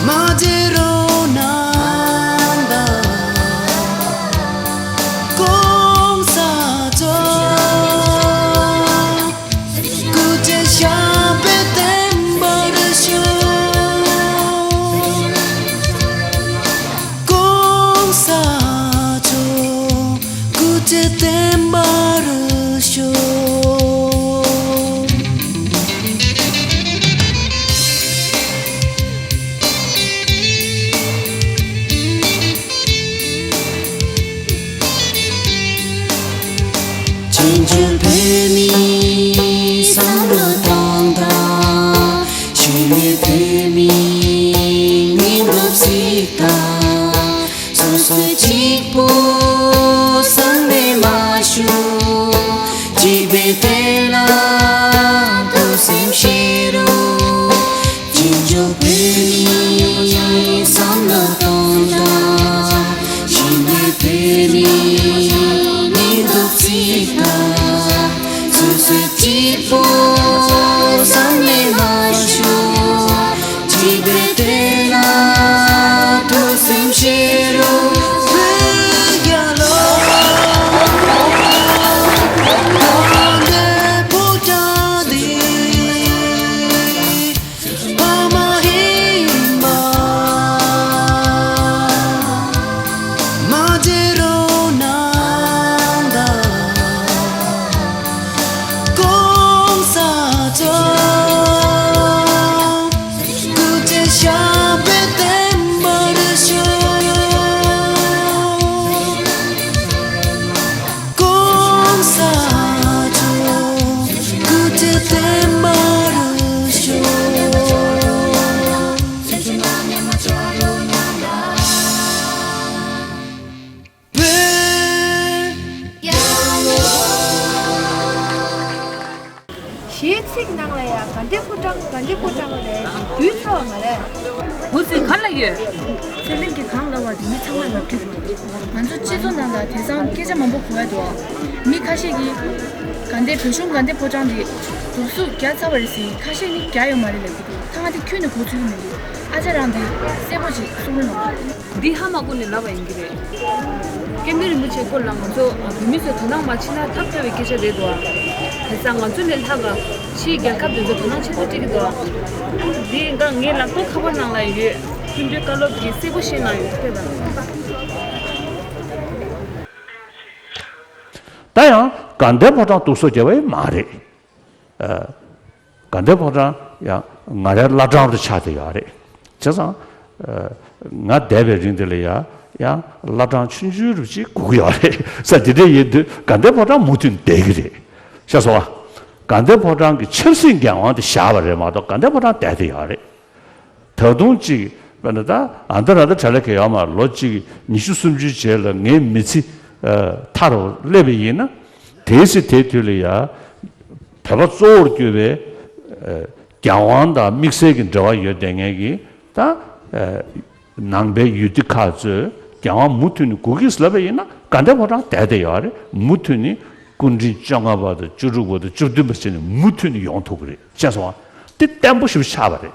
མ་བརྗེད་རོགས་གནང་དང་། གོང་ས་མཆོག་སྐུ་ཚེ་ཞབས་པད་བརྟན་པར་ཤོག་གོང་ས་མཆོག་སྐུ་ཚེ་བརྟན་པར་ཤོག་བཙན་བྱོལ་བོད་མིའི་བསམ་བློ་གཏོང་དང་། གཞིས་ལུས་བོད་མིའི་སྙིང་སྟོབས་གཟིགས་དང་། སོ་སོ་གཅིག་པུ་བསམ་པས་མ་ཞུམ། གཅིག་པའི་དོན་ལ་ཐུགས་སེམས་བཞེས་རོགས། བཙན་བྱོལ་བོད་མིའི་བསམ་བློ་གཏོང་དང་། གཞིས་ལུས་བོད་མིའི་སྙིང་སྟོབས་གཟིགས་དང་། སོ་སོ་གཅིག་པུ་བསམ་པས་མ་ཞུམ། གཅིག་པའི་དོན་ལ་ཐུགས་སེམས་བཞེས་རོགས། བོད་རྒྱལ་ལོ། དགའ་ལྡན་ཕོ་བྲང་འདི་ཕ་མ་ཡིན་པ་མ་བརྗེད་རོགས་གནང་དང་། གོང་ས་མཆོག་སྐུ་ཚེ་ཞབས་པད་བརྟན་པར་ཤོག་གོང་ས་མཆོག་སྐུ་ཚེ་བརྟན་པར་ཤོག་བོད་རྒྱལ་ལོ། གཞས་ཚིག་ནང་ལ་ཡ་དགའ་ལྡན་ཕོ་བྲང་དགའ་ལྡན་ཕོ་བྲང་ལ་དུས་ཚོད་མ་རེད། འུ་ཚོས་ག་ལ་ཡོད། ཚེ་རིང་གིས་གང་ལབ་པ་དེ་མི་ཚང་མས་ལབ་ཀྱི་འདུག་ང་ཚོ་སྤྱི་ཚོགས་ནང་ལ་དེང་སང་སྐད་ཆ་མང་པོ་གོ་ཡ་འདུག་མི་ཁ་ཤས་ཀྱིས་དགའ་ལྡན་བོད་གཞུང་དགའ་ལྡན་ཕོ་བྲང་དེ་གདུག་རྩུབ་བརྒྱབ་ཚར་བ་རེད་ཟེར། ཁ་ཤས་ནི་བརྒྱབ་ཡོད་མ་རེད་ལབ་ཀྱི་འདུག་ད་ང་དེ་ཁྱོན་ནས་གོ་ཚོད་ཀྱི་མི་འདུག་ཨ་ཅག་རང་དེ་གསལ་པོ་ཅིག་གསུང་རོགས་གནང་། འདི་ཧ་མ་གོ་ནས་ལབ་པ་ཡིན་གྱི་རེད། སྐྱབས་མགོན་རིན་པོ་ཆེའི་སྐོར་ལ་ང་ཚོ་བོད་མི་ཚོས་དོ་སྣང་མ་བྱས་ན་ཐབས་སྐྱོ་བའི་སྐད་ཆ་རེད་འདུག་དེང་སང་ང་ཚོ་ལས་ལྷག་ག་ཕྱིའི་རྒྱལ་ཁབ་དེ་ཚོ་དོ་སྣང་ཆེན་པོ་སྤྲད་ཀྱི་འདུག་འདི་འགའ་ངའི་ལག་ཐོག་ཁ་པར་ནང་ལ་ཡོད། སྐུ་མདུན་བཀའ་སློབ་ཀྱི་གསལ་པོ་བཤད་གནང་ཡོད་ཐད་དང་། ད་ཡང་དགའ་ལྡན་ཕོ་བྲང་གདུག་རྩུབ་བརྒྱབ་པ་ཡང་མ་རེད། ཨ། དགའ་ལྡན་ཕོ་བྲང་ཡང་ང་རའི་བླ་བྲང་དུ་ཆགས་བསྡད་ཡོད་རེད། བྱས་ཙང་། ཨ། ང་འདས་པའི་རིང་འདི་ལ་ཡ་ཡང་བླ་བྲང་ཆུང་ཆུང་རུ་ཅིག་སྒུག་གི་ཡོད་རེད། ས་དེ་འདྲ་ཡིན་དུས་དགའ་ལྡན་ཕོ་བྲང་མུ་མཐུད་བསྡད་ཀྱི་རེད། ཤེས་སོང་ཨ། དགའ་ལྡན་ཕོ་བྲང་གི་ཆབ་སྲིད་འགན་དབང་དེ་བཞག་པ་རེད་མ་གཏོགས་དགའ་ལྡན་ཕོ་བྲང་བསྡད་བསྡད་ཡོད་རེད། ད་དུང་གཅིག་དཔེར་ན་ད་ཨ་མདའ་ར་མདའ་གྲ་ལ་ག་ཡོད་མ་ལོ་གཅིག་ཉི་ཤུ་སུམ་ཅུའི་རྗེས་ལ་ངའི་མི་ཚེ་ཨ་མཐའ་རུ་སླེབས་པ་ཡིན་ན། དེའི་ཚེ་དེའི་དུས་ལ་ཡ་བོད་པ་གཙོ་བོར་གྱུར་པའི་ཨ་རྒྱལ་དབང་དང་དམིགས་བསལ་གྱི་འབྲེལ་བ་ཡོད་བསྡད་མཁན་གྱི་ད་ཨ་ནང་པའི་ཡུལ་སྡེ་ཁག་ཚོས་རྒྱལ་དབང་མུ་མཐུད་ནས་དགོས་ཀྱི་ལབ་པ་ཡིན་ན་དགའ་ལྡན་ཕོ་བྲང་བསྡད་བསྡད་ཡོད་རེད། མུ་མཐུད་ནས་སྐུ་ཕྲེང་བཅོ་ལྔ་པ་དང་བཅུ་དྲུག་པ་དང་བཅུ་བདུན་པ་བྱས་ནས་མུ་མཐུད་ནས་ཡོང་ཐུབ་ཀྱི་རེད། ཤེས་སོང་ཨ། དེ་བརྟན་པོ་ཞིག་ཆགས་པ་རེད།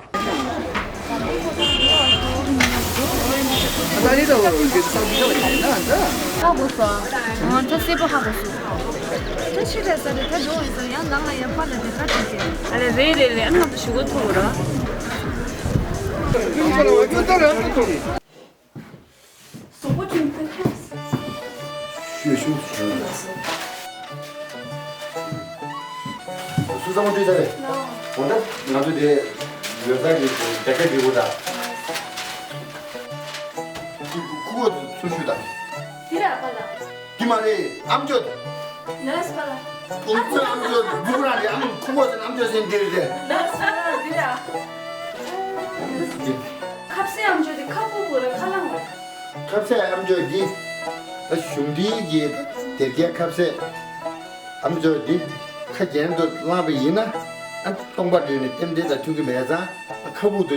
ཧ་གོ་སོང་། ང་ཚོ་གསལ་པོ་ཧ་གོ་སོང་། ད་ཕྱི་ལ་ས་རེད། ད་འགྲོ་འོང་ས་ཡང་ནང་ལ་ཡང་ཕར་ལ་དེ་ག་དྲིས་ཀྱི། ཨ་ལེ་རེད་རེད་རེད། ཨ་ནི་ང་ཚོ་ཞུ་གོ་ཐུག་ར། གཟུགས་པོ་ཅུང་ཐུང་ཐུང་། ཤུ་ཤུ་ཤུ། སུ་ཚང་མ་འགྲོ་ས་རེད། འོ་ད་ང་ཚོ་དེ་ལོ་གསར་གྱི་རྒྱ་སྐད་འབྲི་དགོས་ད། ཁུ་ཁུ་བ་སུ་ཞུ་ད། དེ་ར་པ་ལ། དེ་མ་རེད། ཨམ་ཅོག་ལགས་པ་ལ། ཁོང་ཚོའི་ཨམ་ཅོག་འབུ་ར་རེད། ཨམ་ཁུ་བ་ཟེར་ཨམ་ཅོག་ཟེར་འདི་རེད། ལགས་པ་ལ་འདི་ར། ཁ་ཟས་ཨམ་ཅོག་དེ་ཁ་སྤུ་གུ་ར་ཁ་ལང་ར། ཁ་ཟས་ཨམ་ཅོག་འདི་ད་གཞུང་འབྲེལ་གྱི་སྡེར་ཁའི་ཁ་ཟས་ཨམ་ཅོག་འདི་ཁ་རྒྱན་དུ་བླངས་པ་ཡིན་ན། ཨ་སྟོང་པ་འདྲུད་ནས་རྟེན་འབྲེལ་དང་མཐུན་གྱི་མེད་ཙང་ཁ་སྦུག་ཏུ་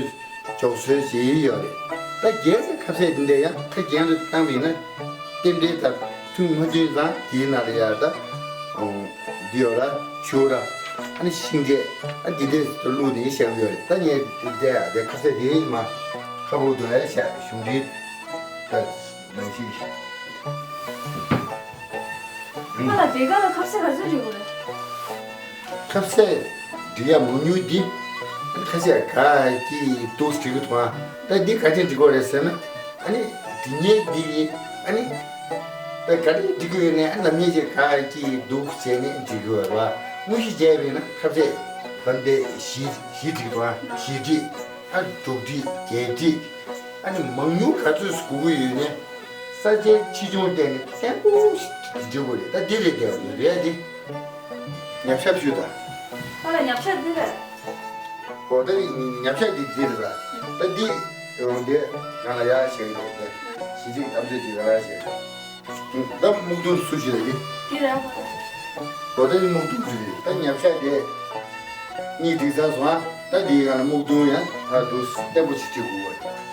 འཇོག་སྲོལ་བྱེད་ཡོད་རེད། ད་རྒྱལ་སྲས་ཁ་ཟས་འདི་འདྲ་ཡང་ཁ་རྒྱན་དུ་བཏང་བ་ཡིན་ན་རྟེན་འབྲེལ་དང་མཐུན་མ་མཐུན་ཙང་དེའི་ནང་ལ་ཡང་ད་འདི་ཡོད་ར་ཆུ་ར་ཨ་ནི་ཤིང་འབྲས་ཨ་འདི་འདྲས་སུ་བླུགས་ནས་བཞག་ཡོད་རེད། ད་ངས་འདི་འདྲ་ཡང་དེ་ཁ་ཟས་དེའི་མ་ཁ་སྦུག་ཏུ་ཡང་བཞག་གཞུང་འབྲེལ་ད་ནང་བཞིན། ཁ་ལ་དེ་ག་ལ་ཁ་ཟས་ག་ཚོད་འབྲི་དགོས་རེད། ཁ་ཟས་འབྲི་ཡ་མང་ཉུང་འདི་ཁ་ཟས་ག་གི་འདུག་འབྲི་གི་འདུག་ཨ། ད་འདི་ག་དེ་འབྲི་དགོས་རེད་ཟེར་ན། ཨ་ནི་འབྲི་མཁན་འདི་ཨ་ནི་ད་ག་རེ་འབྲི་དགོས་ཡོད་ནའི་ཨ་ནམ་ཉེས་ཀྱི་ག་གི་འདུག་བྱས་ནས་འབྲི་དགོས་རེད་བ། དངོས་གཞི་བྱས་པས་ན་ཁ་ཟས་ལབ་འདི་བཞི་བཞི་འབྲི་གི་འདུག་ཨ། བཞི་འབྲི་ཨ་དྲུག་འབྲི་བརྒྱད་འབྲི། ཨ་ནི་མང་ཉུང་ག་ཚོད་དགོས་ཀྱི་ཡོད་ནའི། ས་ཆའི་ཆེ་ཆུང་བལྟས་ནས་བཙན་པོ་ཞིག་འབྲི་དགོས་རེད། ད་འདི་རེད་དེ་རེད་དེ། ཉབ་ཤ་བཞུ་དང་། ཨ་ལ་ཉབ་ཤ་འདི་རེད། འོ་ད་ཉབ་ཤ་འདི་འདི་རེད་ལ། ད་འདི་འོ་འདི་རང་ལ་ཡག་ཞིག་རེད་དེ། ཞི་ཅིག་གཏམ་ཚོད་འདི་རང་ཡག་ཞིག་རེད། ད་སྨུག་རྡུང་སུ་ཞིག་རེད་དེ། འདི་རེད། འོ་ད་འདི་སྨུག་རྡུང་ཞིག་རེད། ད་ཉབ་ཤ་དེ་གཉིས་འགྲིག་ཚར་སོང་ཨ། ད་འདིའི་སྒང་ལ་སྨུག་རྡུང་ཡང་ད་འདུག་བརྟན་པོ་ཞིག་བྱེད་དགོས་པ་རེད།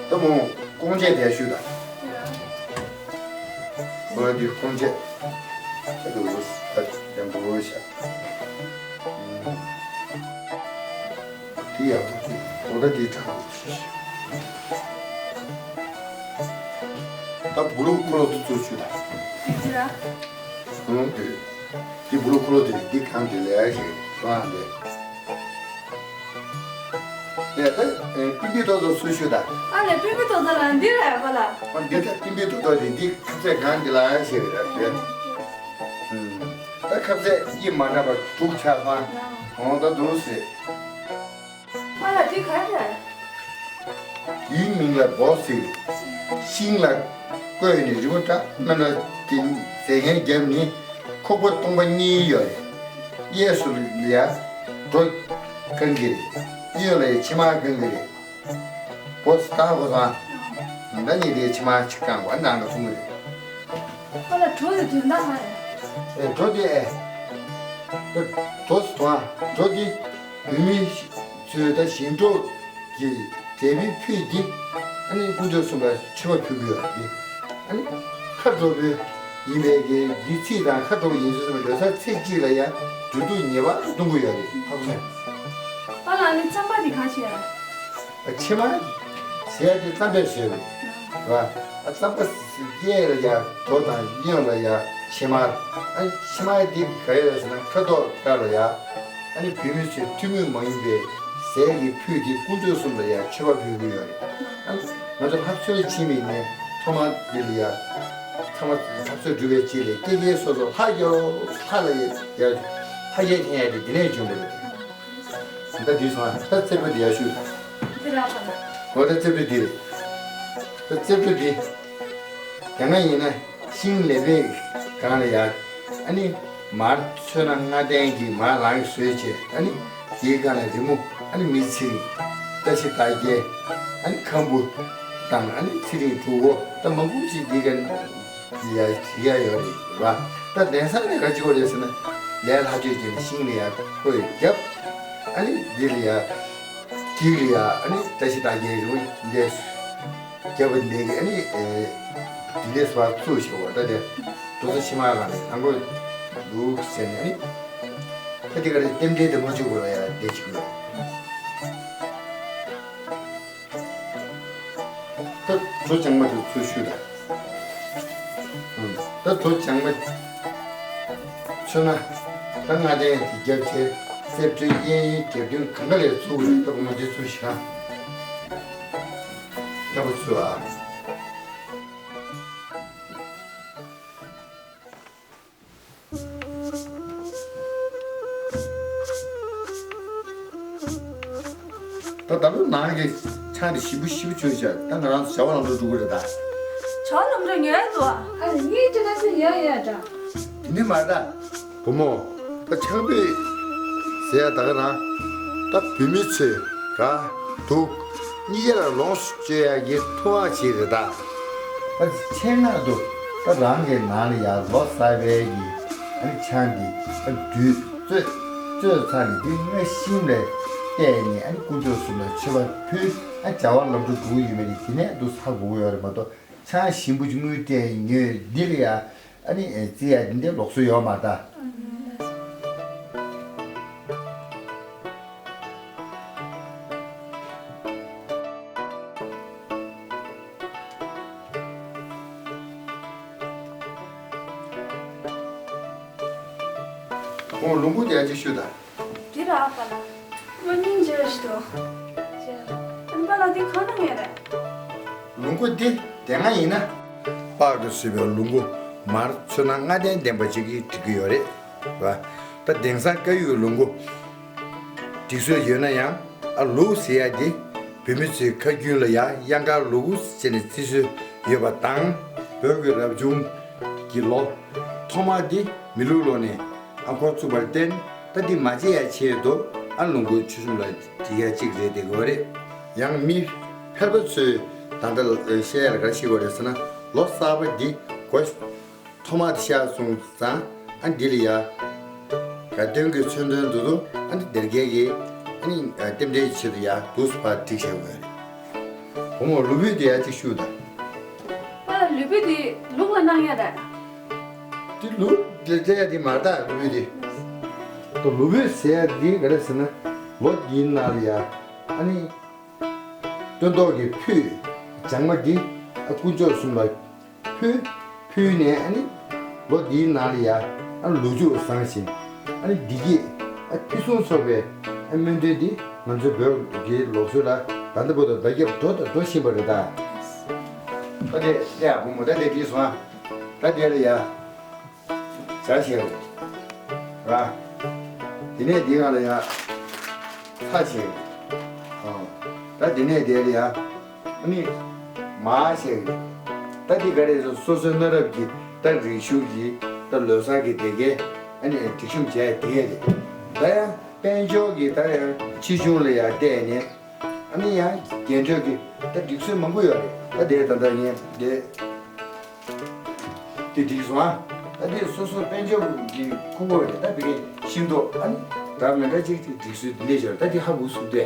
ད་མོ་ཀོང་ཆེ་དེ་ཞུ་ད། མོ་འདི་ཀོང་ཆེ། ད་འདུག་ད་འདུག་ཤ། དེ་ཡག་པོ་དེ་འོ་ད་དེ་དྲག་པོ་ཞིག་ད་བུ་ལུག་ཁོ་ལོ་དུ་ཚུར་ཞུ་ད། ཨང་དེ། འདི་བུ་ལོ་ཁོ་ལོ་དེ་རེད། འདི་གང་དེ་ལས་ཞིག་རེད་ཨང་དེ། ལས་ད་པི་པི་ཏོ་ཏོ་སུ་ཞུ་ད། ཨ་ལས་པི་པི་ཏོ་ཏོ་ལ་འདི་རེད་པ་ལ། ཨ་འདི་ད་པི་པི་ཏོ་ཏོ་རེད། འདི་ཁ་ཚད་གང་དེ་ལ་ཞིག་རེད་དེ། ད་ཁ་ཚད་ཀྱི་མ་འདྲ་བ་དྲུག་ཆགས་ཨང་། འོང་ད་དུ་ཟེར། ཨ་ལ་དེ་ག་རེ། དེའི་མིང་ལ་བོ་ཟེར། ཤིང་ལ་བརྐོས་ནས་རི་མོ་བཀྲ་སྨན་ལ་དེ་མཛེས་རྒྱན་བརྒྱབ་ནས་ཁོག་པ་སྟོང་པ་གཉིས་ཡོད་རེད། གཡས་སུ་ལ་ཡ་སྒྲོ་བཀང་གི་རེད། གཡོན་ལ་ཡ་ཕྱེ་མར་བཀང་གི་རེད། བོ་ཟེར་ད་བོ་ཟེར། ད་ཉིད་དེ་ཕྱེ་མར་ཅིག་བཀང་བ་ནང་ལ་ཐུང་གི་རེད། ཨ་ལ་གྲོ་དེ་དོན་དག་ག་རེད། ཨེ་གྲོ་དེ་ཨེ། ད་གྲོ་ཟེར་དང་གྲོ་དེ་བོད་མི་ཚོས་ད་ཞིང་འབྲོག་གི་འབྲས་བུའི་ཕུད་འདི་ཨ་ནི་དཀོན་མཆོག་གསུམ་ལ་མཆོད་པ་ཕུལ་གྱི་ཡོད་རེད། ཨ་ནི་ཁ་དྲོ་པོའི་ཡིན་པའི་གི་འདི་ཚིག་དང་ཁ་དྲོ་པོ་ཡིན་ཚུལ་གསུམ་ལ་ལོ་གསར་ཚེས་གཅིག་ལ་ཡང་འབྲུ་དུག་ཉེས་པ་གཏོང་གི་ཡོད་རེད། ཧ་གོ་སོང་། ཨ་ལ་ཨ་ནི་རྩམ་པ་འདི་གང་བྱེད་ཡ། ཕྱེ་མར་ཟེར་ཡ་དེ་རྩམ་པས་བཟོས་པ་རེད། ཨ་རྩམ་པ་གཡས་ལ་ཡ་གྲོ་དང་གཡོན་ལ་ཡ་ཕྱེ་མར། ཨ་ཕྱེ་མར་འདི་ག་རེ་རེད་ཟེར་ན་ཁ་དོག་དཀར་ལ་ཡ། ཨ་ནི་བོད་མི་ཚོས་ཐུན་མོང་མ་ཡིན་པའི་ཟས་ཀྱི་ཕུད་འདི་དཀོན་མཆོག་གསུམ་ལ་ཡ་མཆོད་པ་ཕུལ་གྱི་ཡོད་རེད། ཨ་ང་ཚོ་ལྷ་གསོལ་ཕྱིན་པའི་ནས་ཐོག་མ་འདི་ལ་ཡ། ཚང་མ་ལྷ་གསོལ་སྒྲུབ་པའི་རྗེས་ལ་ཀྱེ་ཀྱེ་སོ་སོ་ལྷ་རྒྱལ་ལོ་ལྷ་ལ་ཡ་ལྷ་རྒྱལ་འཐེན་ཡ་དེ་འདི་ནས་བྱུང་བ་རེད། ད་འདི་སོང་ད་རྩེ་ཕུད་འདི་ཡ་ཤུ། འདི་ར་པ་ལ། འོ་ད་རྩེ་ཕུད་འདི་རེད། ད་རྩེ་ཕུད་འདི། ཡང་ན་ཡིན་ན་ཤིང་ལེབ་པའི་སྒང་ལ་ཡ། ཨ་ནི་མར་ཚོད་ན་ལྔ་ལྡན་གྱི་མར་རང་གིས་བཟོས་བྱས། ཨ་ནི་དེའི་སྒང་ལ་རི་མོ། ཨ་ནི་མི་ཚེ་རིང་། བཀྲ་ཤིས་རྟགས་བརྒྱད། ཨ་ནི་ཁམ་བུ་དང་། ཨ་ནི་ཚེ་རིང་དྲུག་གོ། ད་མང་པོ་ཞིག་འདི་ག་ཡ་བྱེད་ཡ་ཡོད་རེད་བ། ད་གདན་ས་ནས་ག་ཅི་གོ་རེད་ཟེར་ན། ལས་ལྷ་ཆོས་ཀྱི་ཤིང་ལ་ཡ་བརྐོས་བརྒྱབ། ཨ་ནི་འདི་ལ་ཡ། འདི་ལ་ཡ་ཨ་ནི་བཀྲ་ཤིས་རྟགས་བརྒྱད་རི་མོ་འདི་བརྒྱབ་པ་འདི་གི་ཨ་ནི་འདི་ལས་སུ་བ་ཚུགས་ཤོག་བ། ད་དེ་དུ་ཚོ་ཕྱི་མ་ག་ནས་ནང་གོ་འདུག་ཟེར་ནས་ཨ་ནི་ད་འདི་ག་རེ་རྟེན་འབྲེལ་དེ་མ་བྱུང་བ་ལ་ཡ་བསྡད་ཅིག་ཡོད། ད་ གྲོ་ལྗང་མ་དེ་ཚུར་བཤུས་དང་། ད་གྲོ་ལྗང་མ་ཚོས་ན། ད་ལྔ་ལྡན་དེ་རྒྱབ་བྱས་གསེར་ཁྲིའི་གཡས་གཡོན་རྒྱབ་མདུན་གང་ག་ལས་ཚུར་རེད། ད་ང་འདི་ཚུར་བཞག་ད་བུ་ཚུར་ཨ། ད་ད་ལོ་ནང་གི་ཆང་དེ་ཞིམ་པོ་ཞིམ་པོ་བྱུང་ཤག་ད་ང་རང་ཚོ་བྱ་བ་ལམ་འགྲོ་འགྲོ་གི་རེད་ད། བྱ་བ་ལམ་འགྲོ་ཉོ་ཡ་འདུག་ཨ། ཨ་ལེ་ངས་དྲི་ན་སུ་ཡ་ཡ་འདྲ། དེ་ནི་མ་རེད་ད། བུ་མོ། ད་ཆང་སྤོས་ཟེར་ཡ་ད་ག་རང་། ད་བུད་མེད་ཚོས་ག་དུག་གཉིས་ཆ་ལ་ལོངས་སུ་སྤྱོད་ཡ་གི་ཐུང་བ་ཞིག་རེད་ད། ད་ཆེད་མངགས་དུ་ད་རང་གི་ནང་ལ་ཡ་ལོ་གསར་པའི་གི་ཨ་ནི་ཆང་འདི་ཨ་དུས་ཚོད་ཚོད་ཚར་ནས་འདི་སྔ་ཞིམ་ལས་བལྟས་ནས་ཨ་ནི་དཀོན་མཆོག་གསུམ་ལ་མཆོད་པ་ཕུལ། ཨ་བྱ་བ་ལམ་འགྲོ་འགྲོ་གི་ཡོད་མེད་དེ་དེ་ནས་འདུག་ཚར་དགོས་ཀྱི་ཡོད་རེད་མ་གཏོགས། ཆང་ཞིམ་པོ་ཅིག་དངུལ་སྤྲད་ཉོས་འདི་ལ་ཡ་ཨ་ནི་རྩི་ཡ་འདི་འདྲའི་ལོགས་སུ་ཡོད་མ་རེད་ད། ཁོང་ལུང་ཁུག་རྒྱག་ཅིག་ཤོད་དང་། འདི་ར་ཨ་པ་ལགས། དངོས་གནས་མཇལ་ཞིག་ཏུ། ཨན་པ་ལགས་འདི་གང་ན་ངེས་རེད། ལུང་ཁུག་འདི་དེ་སྔ་ཡིན་ན། པགས་ཀྱིས་བཟོས་པའི་ལུང་ཁུག་མར་ཚོས་ན་ལྔ་ལྡན་ལྡན་པ་ཅིག་གིས་འགྲིག་གི་ཡོད་རེད་བ། ད་དེང་སང་ཀ་ཡུའི་ལུང་ཁུག་སྒྲིག་སྲོལ་ཡོད་ན་ཡང་ཨ་ལུག་ཟེར་ཡ་འདི་བོད་མི་ཚོའི་ཁ་རྒྱུན་ལ་ཡ་གཡང་དཀར་ལུ་གུ་ཟེར་ནས་བརྩི་སྲོལ་ཡོད་པ་དང་། བོད་ཀྱི་རབ་བྱུང་གི་ལོ་ཐོག་མ་འདི་མི་ལུག་ལོ་ནས་ཨ་འཁོར་ཚུགས་པར་བརྟེན། ད་འདི་མ་བརྗེད་ཡ་ཆེད་དུ་ཨ་ལུང་ཁུག་ཆུ་ཟོམ་ལ་བྲིས་ཡ་གཅིག་རེད་བསྡད་དགོས་རེད། ཡང་མི་ཕལ་པ་ཚོས་ད་ལྟ་བཤད་ཡ་ལ་ག་རེ་བཤད་དགོས་རེད་ཟེར་ན། ལོ་གསར་པ་འདི་གོ་ཐོག་མ་དེ་ཤར་སོང་ཙང་ཨ་འདི་ལ་ཡ་དགའ་སྟོན་གྱི་མཚོན་དོན་དུ་དུ་ཨ་འདི་སྡེར་ཁའི་གི་ཨ་ནི་རྟེན་འབྲེལ་ཆེད་དུ་ཡ་དུས་སུ་ཕར་བསྒྲིགས་བཞག་དགོས་རེད། བུ་མོ་ལུས་པོའི་དེ་ཡ་གཅིག་ཞུ་དང་། ཨ་ལུས་པོའི་དེ་ལུག་ལ་གནང་ཡ་རེད། དེ་ལུག་དེ་དེ་ཡ་དེ་མ་རེད་ད། ལུས་པོའི་དེ་ད་ལུས་པོའི་ཟེར་ཡ་དེ་ག་རེ་ཟེར་ན། ལོ་འདིའི་ནང་ལ་ཡ་ཨ་ནི་སྟོན་ཐོག་གི་ཕུད་སྦྱངས་པ་འདི་ཨ་དཀོན་མཆོག་གསུམ་ལ་ཕུལ། ཕུལ་ནས་ཨ་ནི་ལོ་འདིའི་ནང་ལ་ཡ་ཨ་ལོ་མཇུག་བཟང་ཞིང་ཨ་ནི་བདེ་སྐྱིད་ཨ་ཕུན་སུམ་ཚོགས་པའི་ཨ་སྨོན་འདུན་འདི་ང་ཚོའི་བོད་ཀྱི་ལུགས་སྲོལ་ལ་ད་ལྟ་བར་དུ་བརྡ་ཁྱབ་འགྲོ་དང་འགྲོ་བཞིན་པ་རེད་ད། ད་དེ་ལས་ཡག་པོ་མོ་ད་དེ་བྲིས་སོང་ཨ། ད་དེ་ལ་ཡ། བྱ་བྱེད་ར། དེ་ནས་འདི་ག་ལ་ཡ། ཚ་བྱེད། ཨ། ད་དེ་ནས་དེ་ལ་ཡ། ཨ་ནི། མ་བྱེད། ད་འདི་ག་རེ་ཟེར། སོ་སོའི་གནའ་རབས་ཀྱི་ད་རིག་གཞུང་གི་ད་ལོ་གསར་གྱི་དེ་གའི་ཨ་ནི་སྒྲིག་གཤོམ་བྱས་དེ་གས་རེད། ད་ཡང་དཔལ་འབྱོར་གྱི་ད་ཡང་ཆེ་ཆུང་ལ་ཡ་བལྟས་ནས། ཨ་ནི་ཡང་རྒྱན་སྤྲོས་ཀྱི་ད་སྒྲིག་སྲོལ་མང་པོ་ཡོད་རེད། ད་དེ་ད་ལྟ་ངས་དེ་དེ་སྒྲིག་སོང་ཨ། ད་དེ་སོ་སོ་དཔལ་འབྱོར་གྱི་ཁུངས་སྐོར་རེད། ད་བི་གའི་ཤིང་ཏོག་ཨ་ནི་ད་མི་འདྲ་ཅིག་དེ་སྒྲིག་སྲོལ་འདི་འདྲས་ཡོད་རེད། ད་དེ་ཧ་གོ་སོང་སྟེ།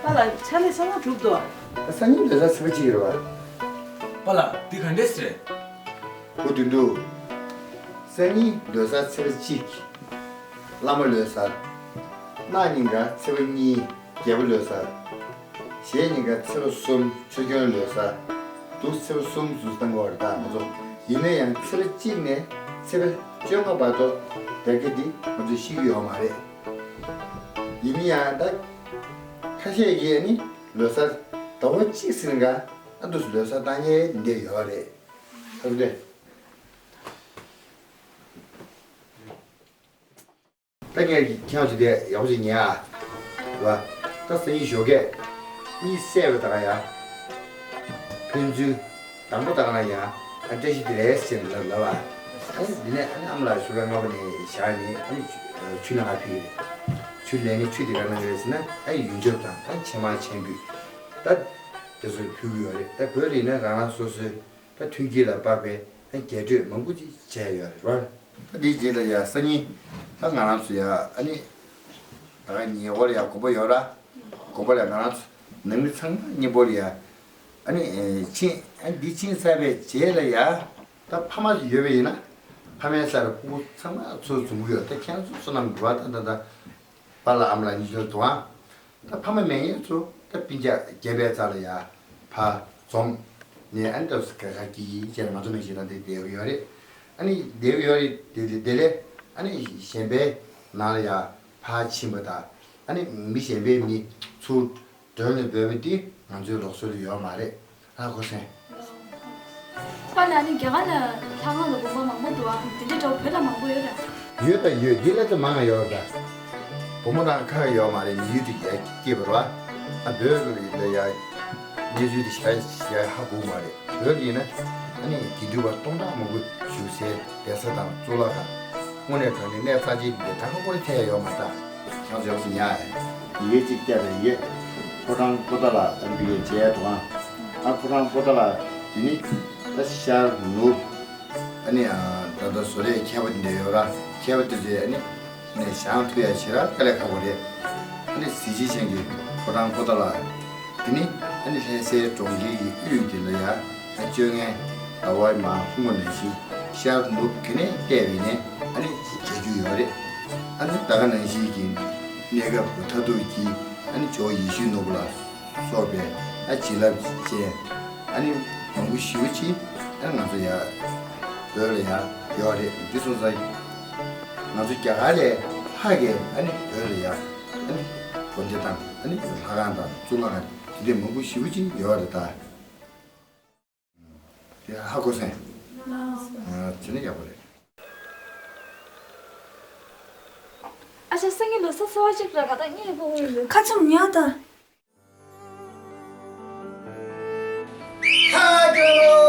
པཱ་ལགས་ཕྱག་ལས་ཚང་མ་གྲུབ་འདུག་ཨ། སང་ཉིན་སྡོད་ས་ཚེས་པ་གཅིག་རེད་པ། པཱ་ལགས་འདི་ག་འདྲས་རེད། བུ་དོན་གྲུབ། སང་ཉིན་སྡོད་ས་ཚེས་པ་གཅིག་བླ་མ་ལོ་གསར། གནངས་ཉིན་ག་ཚེས་པ་གཉིས་རྒྱལ་པོ་ལོ་གསར། གཞེས་ཉིན་ག་ཚེས་པ་གསུམ་ཆོས་སྐྱོང་ལོ་གསར། འདུག་ཚེས་པ་གསུམ་ཟུར་བཏང་གི་ཡོད་རེད་ད་ང་ཚོ། ཡིན་ན་ཡང་ཚེས་པ་གཅིག་ནས་ཚེས་པ་བཅོ་ལྔ་བར་དུ་སྡེར་ཁ་འདི་ང་ཚོས་ཤེས་ཀྱི་ཡོད་མ་རེད། ཡིན་ན་ཡང་ད་ཁ་ཤས་ཀྱིས་ནི་ལོ་གསར་ཟླ་བ་གཅིག་ཟིན་ག་ཨ་འདུག་ལོ་གསར་བཏང་མཁན་འདི་ཡོད་རེད། ཨ་འདྲས། ད་ངས་ཁྱེད་ཚོ་དེ་ཡག་པོ་ཞིག་ཉན་ཨ། རེད་བ། ད་སང་ཉིན་ཞོགས་ཀས་གཉིད་སད་པ་དང་ཡ། ཕན་ཚུན་དང་པོ་དང་ལ་ཡ། ཨ་བཀྲ་ཤིས་བདེ་ལེགས་ཟེར་ལབ་ལབ་ཨ། ཨ་འདི་ནས་ཨ་ནི་ཨ་མ་ལགས་ཤོག་ལ་ལྔ་པ་ནས་བཞག་ནས་ཨ་ནི་ཆུ་ལ་ང་ཕུལ་གི་རེད། ཆུ་ལེན་ནས་ཆུ་དེ་ག་ནང་གི་རེད་ཟེར་ན་ཨ་ཡུལ་ཆབ་དང་ཨ་ཕྱེ་མར་ཕྱེ་འབུད། ད་དེ་ཚོ་ཕུལ་གི་ཡོད་རེད། ད་བོད་རིགས་ན་རང་རང་སོ་སོའི་ད་མཐུན་རྐྱེན་ལ་དཔག་པའི་རྒྱས་སྤྲོས་མང་པོ་ཅིག་བྱས་ཡོད་རེད་བ། ད་འདིའི་རྗེས་ལ་ཡ་སང་ཉིན་ད་ང་རང་ཚོ་ཡ་ཨ་ནི་ད་ག་ཉེ་འཁོར་ཡ་དགོན་པ་ཡོད་ར། དགོན་པ་ལ་ང་རང་ཚོ་ནང་མི་ཚང་མ་མཉམ་པོ་ལ་ཡ་ཨ་ནི་ཕྱིན། ཨ་འདི་ཕྱིན་ཚར་བའི་རྗེས་ལ་ཡ་ད་ཕ་མ་ཡོད་པ་ཡིན་ན་ ཕ་མའི་སར་ཕྲུ་གུ་ཚང་མ་ཚུར་འཛོམས་ཀྱི་ཡོད། ད་ཁྱེད་རང་ཚོ་བསོད་ནམས་འགྲོ་བ་ད་ད་ད་པཱ་ལགས་ཨ་མ་ལགས་གཉིས་ཆར་འདུག་ཨང་། ད་ཕ་མ་མེད་མཁན་ཚོ་ད་སྤུན་ཀྱག་རྒྱལ་པོའི་རྩ་ལ་ཡ་ཕར་འཛོམས་ནས་ཨ་ནི་ད་སྐད་ཆ་སྐད་ཀྱི་བྱས་ནས་ང་ཚོ་ནང་བཞིན་ད་འདི་བསྡད་ཀྱི་ཡོད་རེད། ཨ་ནི་བསྡད་ཀྱི་ཡོད་རེད། དེ་དེ་དེ་ལས་ཨ་ནི་གཞན་པའི་ནང་ལ་ཡ་ཕར་ཕྱིན་པ་དང་ཨ་ནི་མི་གཞན་པའི་མི་ཚུར་མགྲོན་ལ་འབོད་པ་འདི་ང་ཚོའི་ལུགས་སྲོལ་ཡོད་མ་རེད། ཨ་ཁོ་སེང་། པཱ་ལགས། ཨ་ནི་རྒྱ་གར་ལ་ལྷ་ཁང་ལ་དགོན་པ་མང་པོ་འདུག་ཨ། དེ་འདྲའི་འདྲ་བོ་བོད་ལ་མང་པོ་ཡོད་རེད། ཡོད་ད་ཡོད། འདི་ལས་ད་མང་ང་ཡོད་ད། བུ་མོ་རང་ཁ་ཡོད་མ་རེད། མི་ཡུལ་དུ་ཡ་སྐྱེས་པ་རེད་བ། ཨ་བོད་ལ་ཡ་གནས་ཚུལ་དེ་ཞེ་དྲག་ཧ་གོ་མ་རེད། བོད་ཡིན་ན་ཨ་ནི་དགེ་འདུན་པ་སྟོང་ཕྲག་མང་པོ་བཞུགས་སའི་གདན་ས་དང་གཙུག་ལག་ཁང་། དངོས་གནས་དྲང་གནས་གནས་རྩ་ཆེན་འདི་ད་ཧ་གོ་རེ་ཐལ་ཡོད་མ་ད། ཁྱེད་ཚོ་ཡག་པོ་ཉར་ཨེ། ཡི་གེ་གཅིག་བལྟས་པས་ཡི་གེ། ཕོ་བྲང་པོ་ཏཱ་ལ་ཨ་ནི་བི་ཡེ་མཇལ་འདུག་ཨང་། ཨ་ཕོ་བྲང་པོ་ཏཱ་ལ་དེ་ནི་ད་ཤར་ནུབ། ཨ་ནི་ཨ་ད་ལྟ་བཟོ་ལས་མཁས་པ་འདི་འདྲ་ཡོད་ར། མཁས་པ་འདི་ཚོས་ཨ་ནི་ནས་བཞེངས་ཐུབ་ཡ་ཞེ་དྲག་དཀའ་ལས་ཁག་པོ་རེད། ཨ་ནི་གཟི་བརྗིད་ཅན་གྱི་ཕོ་བྲང་པོ་ཏཱ་ལ་དེ་ནི་ཨ་ནི་ལྷ་སའི་གྲོང་ཁྱེར་གྱི་དབུས་འདི་ལ་ཡ་ཨ་སྤྱོད་ངན་ཟླ་བ་མ་ལྷུང་བ་ནང་བཞིན་ཤར་ནུབ་ག་ནས་བལྟས་པ་ཡིན་ནའི་ཨ་ནི་མཇལ་རྒྱུ་ཡོད་རེད། ཨ་ནི་ད་ག་ནང་བཞིན་གྱི་གནས་སྐབས་མཐར་ཐུག་གི་ཨ་ནི་ཇོ་བོ་ཡིད་བཞིན་ནོར་བུ་ལ་སོགས་པའི་ཨ་བྱིན་རླབས་ཅན་ཨ་ནི་མང་པོ་ཞེ་པོ་ཅིག་ཨ་ནི་ང་ཚོ་ཡ་བོད་ལ་ཡ་ཡོད་རེད། འདི་སོང་ཙང་ང་ཚོ་རྒྱ་གར་ལས་ལྷག་གི་ཨ་ནི་བོད་ལ་ཡ་ཨ་ནི་དགོན་སྡེ་དང་ཨ་ནི་ལྷ་ཁང་དང་གཙུག་ལག་ཁང་དེ་འདྲའི་མང་པོ་ཞེ་པོ་ཅིག་ཡོད་རེད་ད། དེ་ཧ་གོ་སོང་། ཨ་དེ་ནི་ཡག་པོ་རེད། ཨ་ཅག་སང་ཉིན་ལོ་གསར་ཚེས་པ་གཅིག་ར་ག་ད་ངས་གོ་གི་མི་འདུག་ཁ་ཆུམ་ཉག་ད། ཧ་གོ།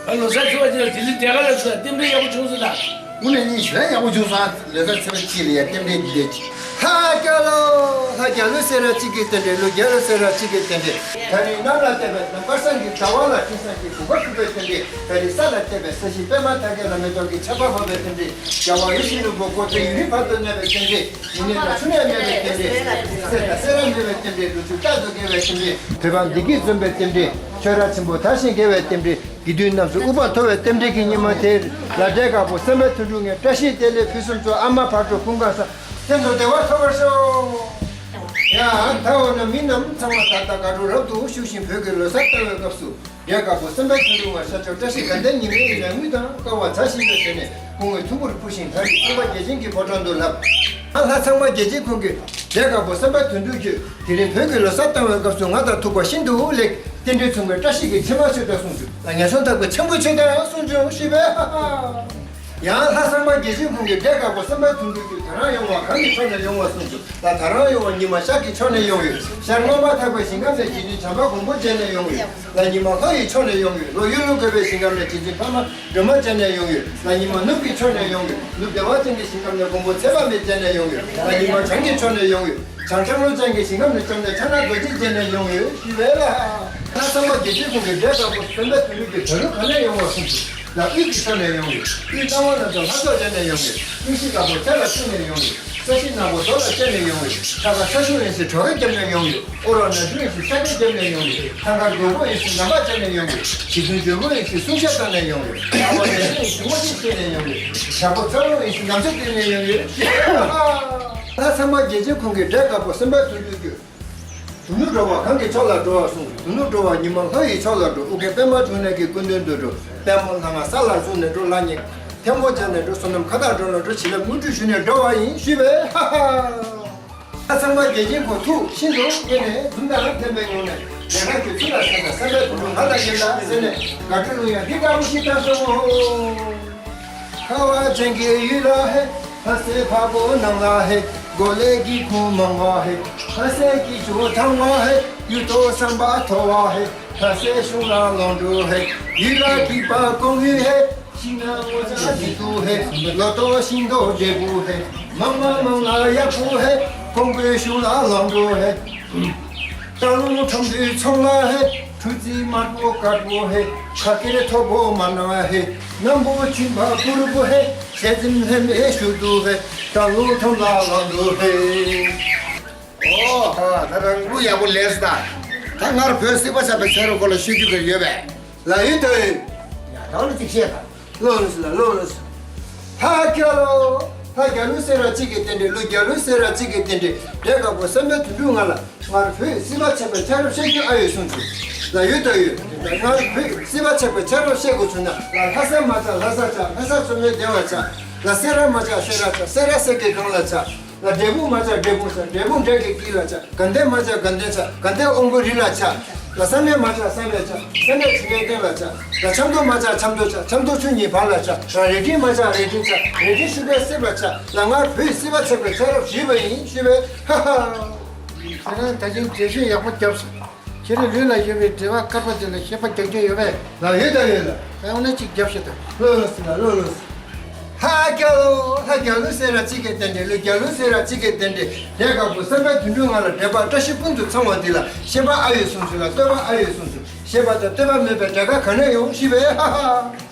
ཨ་ལོ་གསར་ཚེས་པ་ཅིག་ལ་དེ་ལི་དེ་ག་ལ་ཚོ་རྟེན་འབྲེལ་ཡག་པོ་བྱུང་སོང་ད། དངོས་གནས་ཡིན། ཞེ་དྲག་ཡག་པོ་བྱུང་སོང་། ལོ་གསར་ཚེས་པ་གཅིག་ལ་ཡ་རྟེན་འབྲེལ་འདི་འདྲ་ཅིག་ལྷ་རྒྱལ་ལོ། ལྷ་རྒྱལ་ལོ་ཟེར་ར་གཅིག་གི་རྟེན་འབྲེལ། ལོ་རྒྱལ་ལོ་ཟེར་ར་གཅིག་གི་རྟེན་འབྲེལ། ད་རིང་གནམ་ལ་བལྟས་པའི་ནམ་མཁར་སངས་རྒྱས། ཟླ་བ་ལ་སྤྲིན་བསམ་གྱི་བུམ་པ་འཁྲུགས་པའི་རྟེན་འབྲེལ། ད་རིང་ས་ལ་བལྟས་པའི་ས་གཞི་པད་མ་དར་གྱི་ལ་མེ་ཏོག་གི་ཆར་པ་ཕབ་པའི་རྟེན་འབྲེལ། རྒྱལ་བ་ཡིད་བཞིན་ནོར་བུ་འཁོར་དེ་ཡུན་རིང་བར་དུ་གནས་པའི་རྟེན་འབྲེལ། ཡིན་ནས་ད་ཆུ་ནས་མེད་པའི་རྟེན་འབྲེལ། ཚེ་ད་སེ་ར་མེད་པའི་རྟེན་འབྲེལ། ལོ་ཚུལ་རྟག་ཏུ་དགེ་བའི་རྟེན་འབྲེལ། བོད་པ་བདེ་སྐྱིད་འཛོམས་པའི་རྟེན་འབྲེལ། ཆོས་ར་ཆེན་པོ་དར་ཞིང་རྒྱས་པའི་རྟེན་འབྲེལ། དགེ་འདུན་རྣམས་སུ་དབུ་འཕང་མཐོ་བའི་རྟེན་འབྲེལ་གྱི་ཉི་མ་དེར། ལ་འབྲས་དཀར་པོ་སེམས་དཔའ་དོན་གྲུབ་ངས་བཀྲ་ཤིས་བདེ་ལེགས་ཕུན་སུམ་ཚོགས། ཨ་མ་བག་དྲོ་ཀུན་དགའ་ས། སེམས་ཚོ་བདེ་བ་ཐོབ་པར་ཤོག་ཡ་ད་འོ་ན་མི་རྣམས་ཚང་མ་ད་ལྟ་དགའ་སྤྲོ་རབ་ཏུ་ཤུགས་ཤིང་བོད་ཀྱི་ལོ་གསར་བཏང་བའི་སྐབས་སུ། འབྲས་དཀར་པོ་སེམས་དཔའ་དོན་གྲུབ་ང་ཤར་ཕྱོགས་བཀྲ་ཤིས་དགའ་ལྡན་ཉི་མའི་དབུས་ལ་དངུལ་དང་ཀ་བ་ཚ་ཞིང་ཡོད་ཟེར་ནས་སྐུ་ངོའི་ཐུམ་བུར་འཕུར་ཞིང་ལྷ་རིགས་ཚངས་པ་བརྒྱ་བྱིན་གྱི་ཕོ་བྲང་དུ་ལྷབ། ལྷ་ཚངས་པ་བརྒྱ་བྱིན་ཁོང་གིས་འབྲས་དཀར་པོ་སེམས་དཔའ་དོན་གྲུབ་ཀྱིས་དེ་རིང་བོད་ཀྱི་ལོ་གསར་བཏང་བའི་སྐབས་སུ་ང་དང་ཐུག་པ་ཤིན་ཏུ་ལེགས། རྟེན་འབྲེལ་མཚུངས་པའི་བཀྲ་ཤིས་ཀྱི་མཆི་མ་མཆོད་དང་གསུང་བྱུང་། ལ་ངན་སོང་དག་པའི་མཆན་བུ་མཆོད་དང་གསུང་བྱུང་ཞུས་པས། ཧ་ཧ། ཡང་ལྷ་ཚངས་པ་བརྒྱ་བྱིན་ཁོང་གིས་འབྲས་དཀར་པོ་སེམས་དཔའ་དོན་གྲུབ་ཀྱིས་ད་རང་ཡོང་བ་གང་གི་ཕྱོགས་ནས་ཡོང་བ་གསུང་བྱུང་། ལ་ད་རང་ཡོང་བ་ཉི་མ་ཤར་གྱི་ཕྱོགས་ནས་ཡོང་ཡོད། ཤར་སྔོན་པ་ཐག་པའི་ཞིང་ཁམས་ནས་བྱེད་ཀྱི་བྱམས་པ་མགོན་པོ་མཇལ་ནས་ཡོང་ཡོད། ལ་ཉི་མ་ལྷོ་ཡི་ཕྱོགས་ནས་ཡོང་ཡོད། ལྷོ་གཡུ་ལོ་བཀོད་པའི་ཞིང་ཁམས་ནས་རྗེ་བཙུན་འཕགས་མ་སྒྲོལ་མ་མཇལ་ནས་ཡོང་ཡོད། ལ་ཉི་མ་ནུབ་ཀྱི་ཕྱོགས་ནས་ཡོང་ཡོད། ནུབ་བདེ་བ་ཅན་གྱི་ཞིང་ཁམས་ནས་མགོན་པོ་ཚེ་དཔག་མེད་མཇལ་ནས་ཡོང་ཡོད། ལ་ཉི་མ་བྱང་གི་ཕྱོགས་ནས་ཡོང་ཡོད། བྱང་ལྷོ་ལོ་ཅན་གྱི་ཞིང་ཁམས་ནས་བཅོམ་ལྡན་ཕྱག་ན་རྡོ་རྗེ་མཇལ་ནས་ཡོང་ཡོད་ཞུས་པས་ལ། ལྷ་ཚངས་པ་བརྒྱད་ཅུའི་ཁོངས་ཀྱི་འབྲས་དཀར་པོ་སེམས་དཔའ་དོན་གྲུབ་ཀྱིས་ད་རུང་ག་ནས་ཡོང་བ་གསུངས་སོ། ལ་དབུས་ཀྱི་ཕྱོགས་ནས་ཡོང་ཡོད། དབུས་གཙང་བ་རྣམས་དང་ལྷ་ཚོགས་མཇལ་ནས་ཡོང་ཡོད། ཀུན་གཞི་དཀར་པོ་ཚལ་ལ་བསྐྱལ་ནས་ཡོང་ཡོད། ས་གཞི་ནག་པོ་རྡོ་ལ་བསྐྱལ་ནས་ཡོང་ཡོད། ཁྲ་ཁ་ས་ཤུ་ཡིན་ཟེར་གྲོ་ཁ་བརྒྱབ་ནས་ཡོང་ཡོད། ཨོ་རོག་ན་ཆུ་ཡིན་ཟེར་ས་ཁ་བརྒྱབ་ནས་ཡོང་ཡོད། ཐང་དཀར་རྒོད་པོ་ཡིན་ཟེར་ནམ་བག་བཅད་ནས་ཡོང་ཡོད། རྗེ་བཙུན་འཇོལ་པོ་ཡིན་ཟེར་གསུང་ཤ་བཏང་ནས་ཡོང་ཡོད། ཨ་བ་ནས་ཡིན་ཟེར་དངོས་གཞི་བཤད་ནས་ཡོང་ཡོད། བྲག་པོ་ཚ་བོ་ཡིན་ཟེར་ནམ་ཚོད་བསྟན་ནས་ཡོང་ཡོད། ལྷ་ཚངས་པ་བརྒྱད་ཅུའི་ཁོངས་ཀྱི་འབྲས་དཀར་པོ་སེམས་དཔའ་དོན་གྲུབ་ཀྱིས། དོན་གྲུབ་འགྲོ་བ་གང་གི་ཕྱོགས་ལ་འགྲོ་བ་གསུངས། དོན་གྲུབ་འགྲོ་བ་ཉི་མ་ལྷོ་ཡི་ཕྱོགས་ལ་འགྲོ། ཨོ་རྒྱན་པདྨ་འབྱུང་གནས་ཀྱི་སྐུ་མདུན་དུ་འགྲོ། པདྨ་ལྷ་ང་ས་ལ་བཙུགས་ནས་འགྲོ། ལྷ་ཉིད་ཐལ་མོ་སྦྱར་ནས་འགྲོ། བསོད་ནམས་མཁའ་ལྟར་འགྲོ་ལ་འགྲོ། བྱིན་རླབས་དངོས་གྲུབ་ཞུས་ནས་འགྲོ་བ་ཡིན་ཞུས་པས། ཧ་ཧ། ལྷ་ཚངས་པ་བརྒྱ་བྱིན་ཁོ་ཐུགས་ཤིན་ཏུ་དགྱེས་ནས་འཛུམ་མདངས་ལྡན་པའི་ངང་ནས་ལས་ངན་གྱི་ཚུལ་ལ་སེམས་དང་། སེམས་པའི་དོན་གྲུབ་ང་ལ་ཡིན་ལ་ཟེར་ནས་དགའ་སྤྲོའི་གླུ་དབྱངས་འདི་ལྟ་བུ་ཞིག་བཏང་སོང་ངོ་། ཁ་བ་ཅན་གྱི་ཡུལ་ལ་ཧེ། ལྷ་སའི་ཕ་བོ་ནང་ལ་ཧེ། གོ་ལའི་སྒེའུ་ཁུང་མང་བ་ཧེ། ལྷ་སའི་སྐྱིད་ཆུ་དྭངས་བ་ཧེ། ཡུལ་དུ་བསམ་པ་མཐོ་བ་ཧེ། ལྷ་སའི་གཞུང་ལ་ལོངས་འགྲོ་ཧེ། ཡུལ་ལ་སྡིག་པ་སྐོང་ཡུལ་ཧེ། ཤིང་ནགས་སྔོ་ཚལ་ཞིང་དུ་ཧེ། ལོ་ཏོག་ཤིང་ཏོག་འབྲས་བུ་ཧེ། མང་མང་མང་ལ་ཡག་པོ་ཧེ། ཀོང་པོའི་གཞུང་ལ་ལོངས་འགྲོ་ཧེ། སྟག་ལུང་ཁྲོམ་དུ་ཚོང་ལ་ཧེ། ཁྲུ་ཙི་དམར་པོ་དཀར་པོ་ཧེ། ཁ་སྐེར་མཐོ་པོ་དམར་ནག་ཧེ། སྣམ་བུ་གཅིན་པ་ཕུར་བུ་ཧེ། ཁྱེད་ཚིམ་ལྷན་མེད་ཞུ་དུ་ཧེ། ཀྲང་ལུ་ཁྲོམ་ལ་ལ་འདུ་ཧེ། ཨོ། ད་ད་རང་ལུ་ཡག་པོ་ལས་སོ་ད། ད་སྔར་བོད་སྲིད་པ་ཆགས་པའི་ཆ་རོགས་སྐོར་ལ་ཤོད་རྒྱུ་ག་ཡོད་པས། ལ་ཡོད་ད་ཡོད། ཡ་ད་ལ་ཅིག་བཤད་ད། ལོ་ལོ་སི་ལ་ལོ་ལོ་སི། ཧ་རྒྱ་ལོ། ཧ་རྒྱ་ལོ་སེ་ར་གཅིག་གི་རྟེན་འབྲེལ། ལུ་རྒྱ་ལོ་སེ་ར་གཅིག་གི་རྟེན་འབྲེལ། འདྲེ་དཀར་པོ་བསམ་པའི་དོན་གྲུབ་ང་ལ། སྔར་བོད་སྲིད་པ་ཆགས་པའི་ཆ་རོགས་བཤད་རྒྱུ་ཨ་ཡོད་གསུངས་བྱུང་། ལ་ཡོད་ད་ཡོད། སྔར་བོད་སྲིད་པ་ཆགས་པའི་ཆ་རོགས་བཤད་དགོས་བྱུང་ན། ལ་ལྷ་ས་མ་ཆགས་ལྷ་ས་ཆགས། ལྷ་ས་བཙུན་མའི་སྡེ་བ་ཆགས། ལ་སེ་ར་མ་ཆགས་སེ་ར་ཆགས། སེ་ར་སེ་གེ་སྒང་ལ་ཆགས། ལ་འབྲས་སྤུངས་མ་ཆགས་འབྲས་སྤུངས་ཆགས། འབྲས་སྤུངས་འབྲས་ཀྱི་དཀྱིལ་ལ་ཆགས། དགའ་ལྡན་མ་ཆགས་དགའ་ལྡན་ཆགས། དགའ་ལྡན་དབང་པོ་རི་ལ་ཆགས། ལ་བསམ་ཡས་མ་ཆགས་བསམ་ཡས་ཆགས། བསམ་ཡས་ཆུ་ལྷའི་སྟེང་ལ་ཆགས། ལ་ཆབ་མདོ་མ་ཆགས་ཆབ་མདོ་ཆགས། ཆབ་མདོ་ཆུ་གཉིས་བར་ལ་ཆགས། ལ་རལ་གྲི་མ་ཆགས་རལ་གྲི་ཆགས། རལ་གྲི་ཤུག་པའི་གསེབ་ལ་ཆགས། ལ་སྔར་བོད་སྲིད་པ་ཆགས་པའི་ཆ་རོགས་བྱས་པ་ཡིན་ཞུས་པས། ཧ་ཧ། ཁྱེད་རང་ད་ཅིང་འགྲེལ་བཤད་ཡག་པོ་བརྒྱབ་སོང་། ཁྱེད་རང་ལུས་ལ་ཡོད་པའི་འགྲེལ་པ་དཀར་པོ་དེ་ལ་བཤད་པ་རྒྱག་རྒྱུ་ཡོད་པས། ལ་ཡོད་ད་ཡོད་ལ། ད་ཡང་ན་གཅིག་རྒྱབ་ཤོག་ད། ལོ་ལོ་སི་ལ་ལོ་ལོ་སི། ཧ་རྒྱ་ལོ། ཧ་རྒྱ་ལོ་སེ་ར་གཅིག་གི་རྟེན་འབྲེལ། ལུ་རྒྱ་ལོ་སེ་ར་གཅིག་གི་རྟེན་འབྲེལ། འདྲེ་དཀར་པོ་བསམ་པའི་དོན་གྲུབ་ང་ལ། འདྲེ་དཔའ་བཀྲ་ཤིས་ཀུན་ཏུ་ཚང་བ་འདི་ལ། བཤད་པ་ཨ་ཡོད་གསུངས་བྱུང་ལ། བསྟོད་པ་ཨ་ཡོད་གསུངས་བྱུང་། བཤད་པ་དང་བསྟོད་པ་མེད་པའི་འདྲེ་དཀར་ག་ནས་ཡོང་ཞུས་པས། ཧ་ཧ།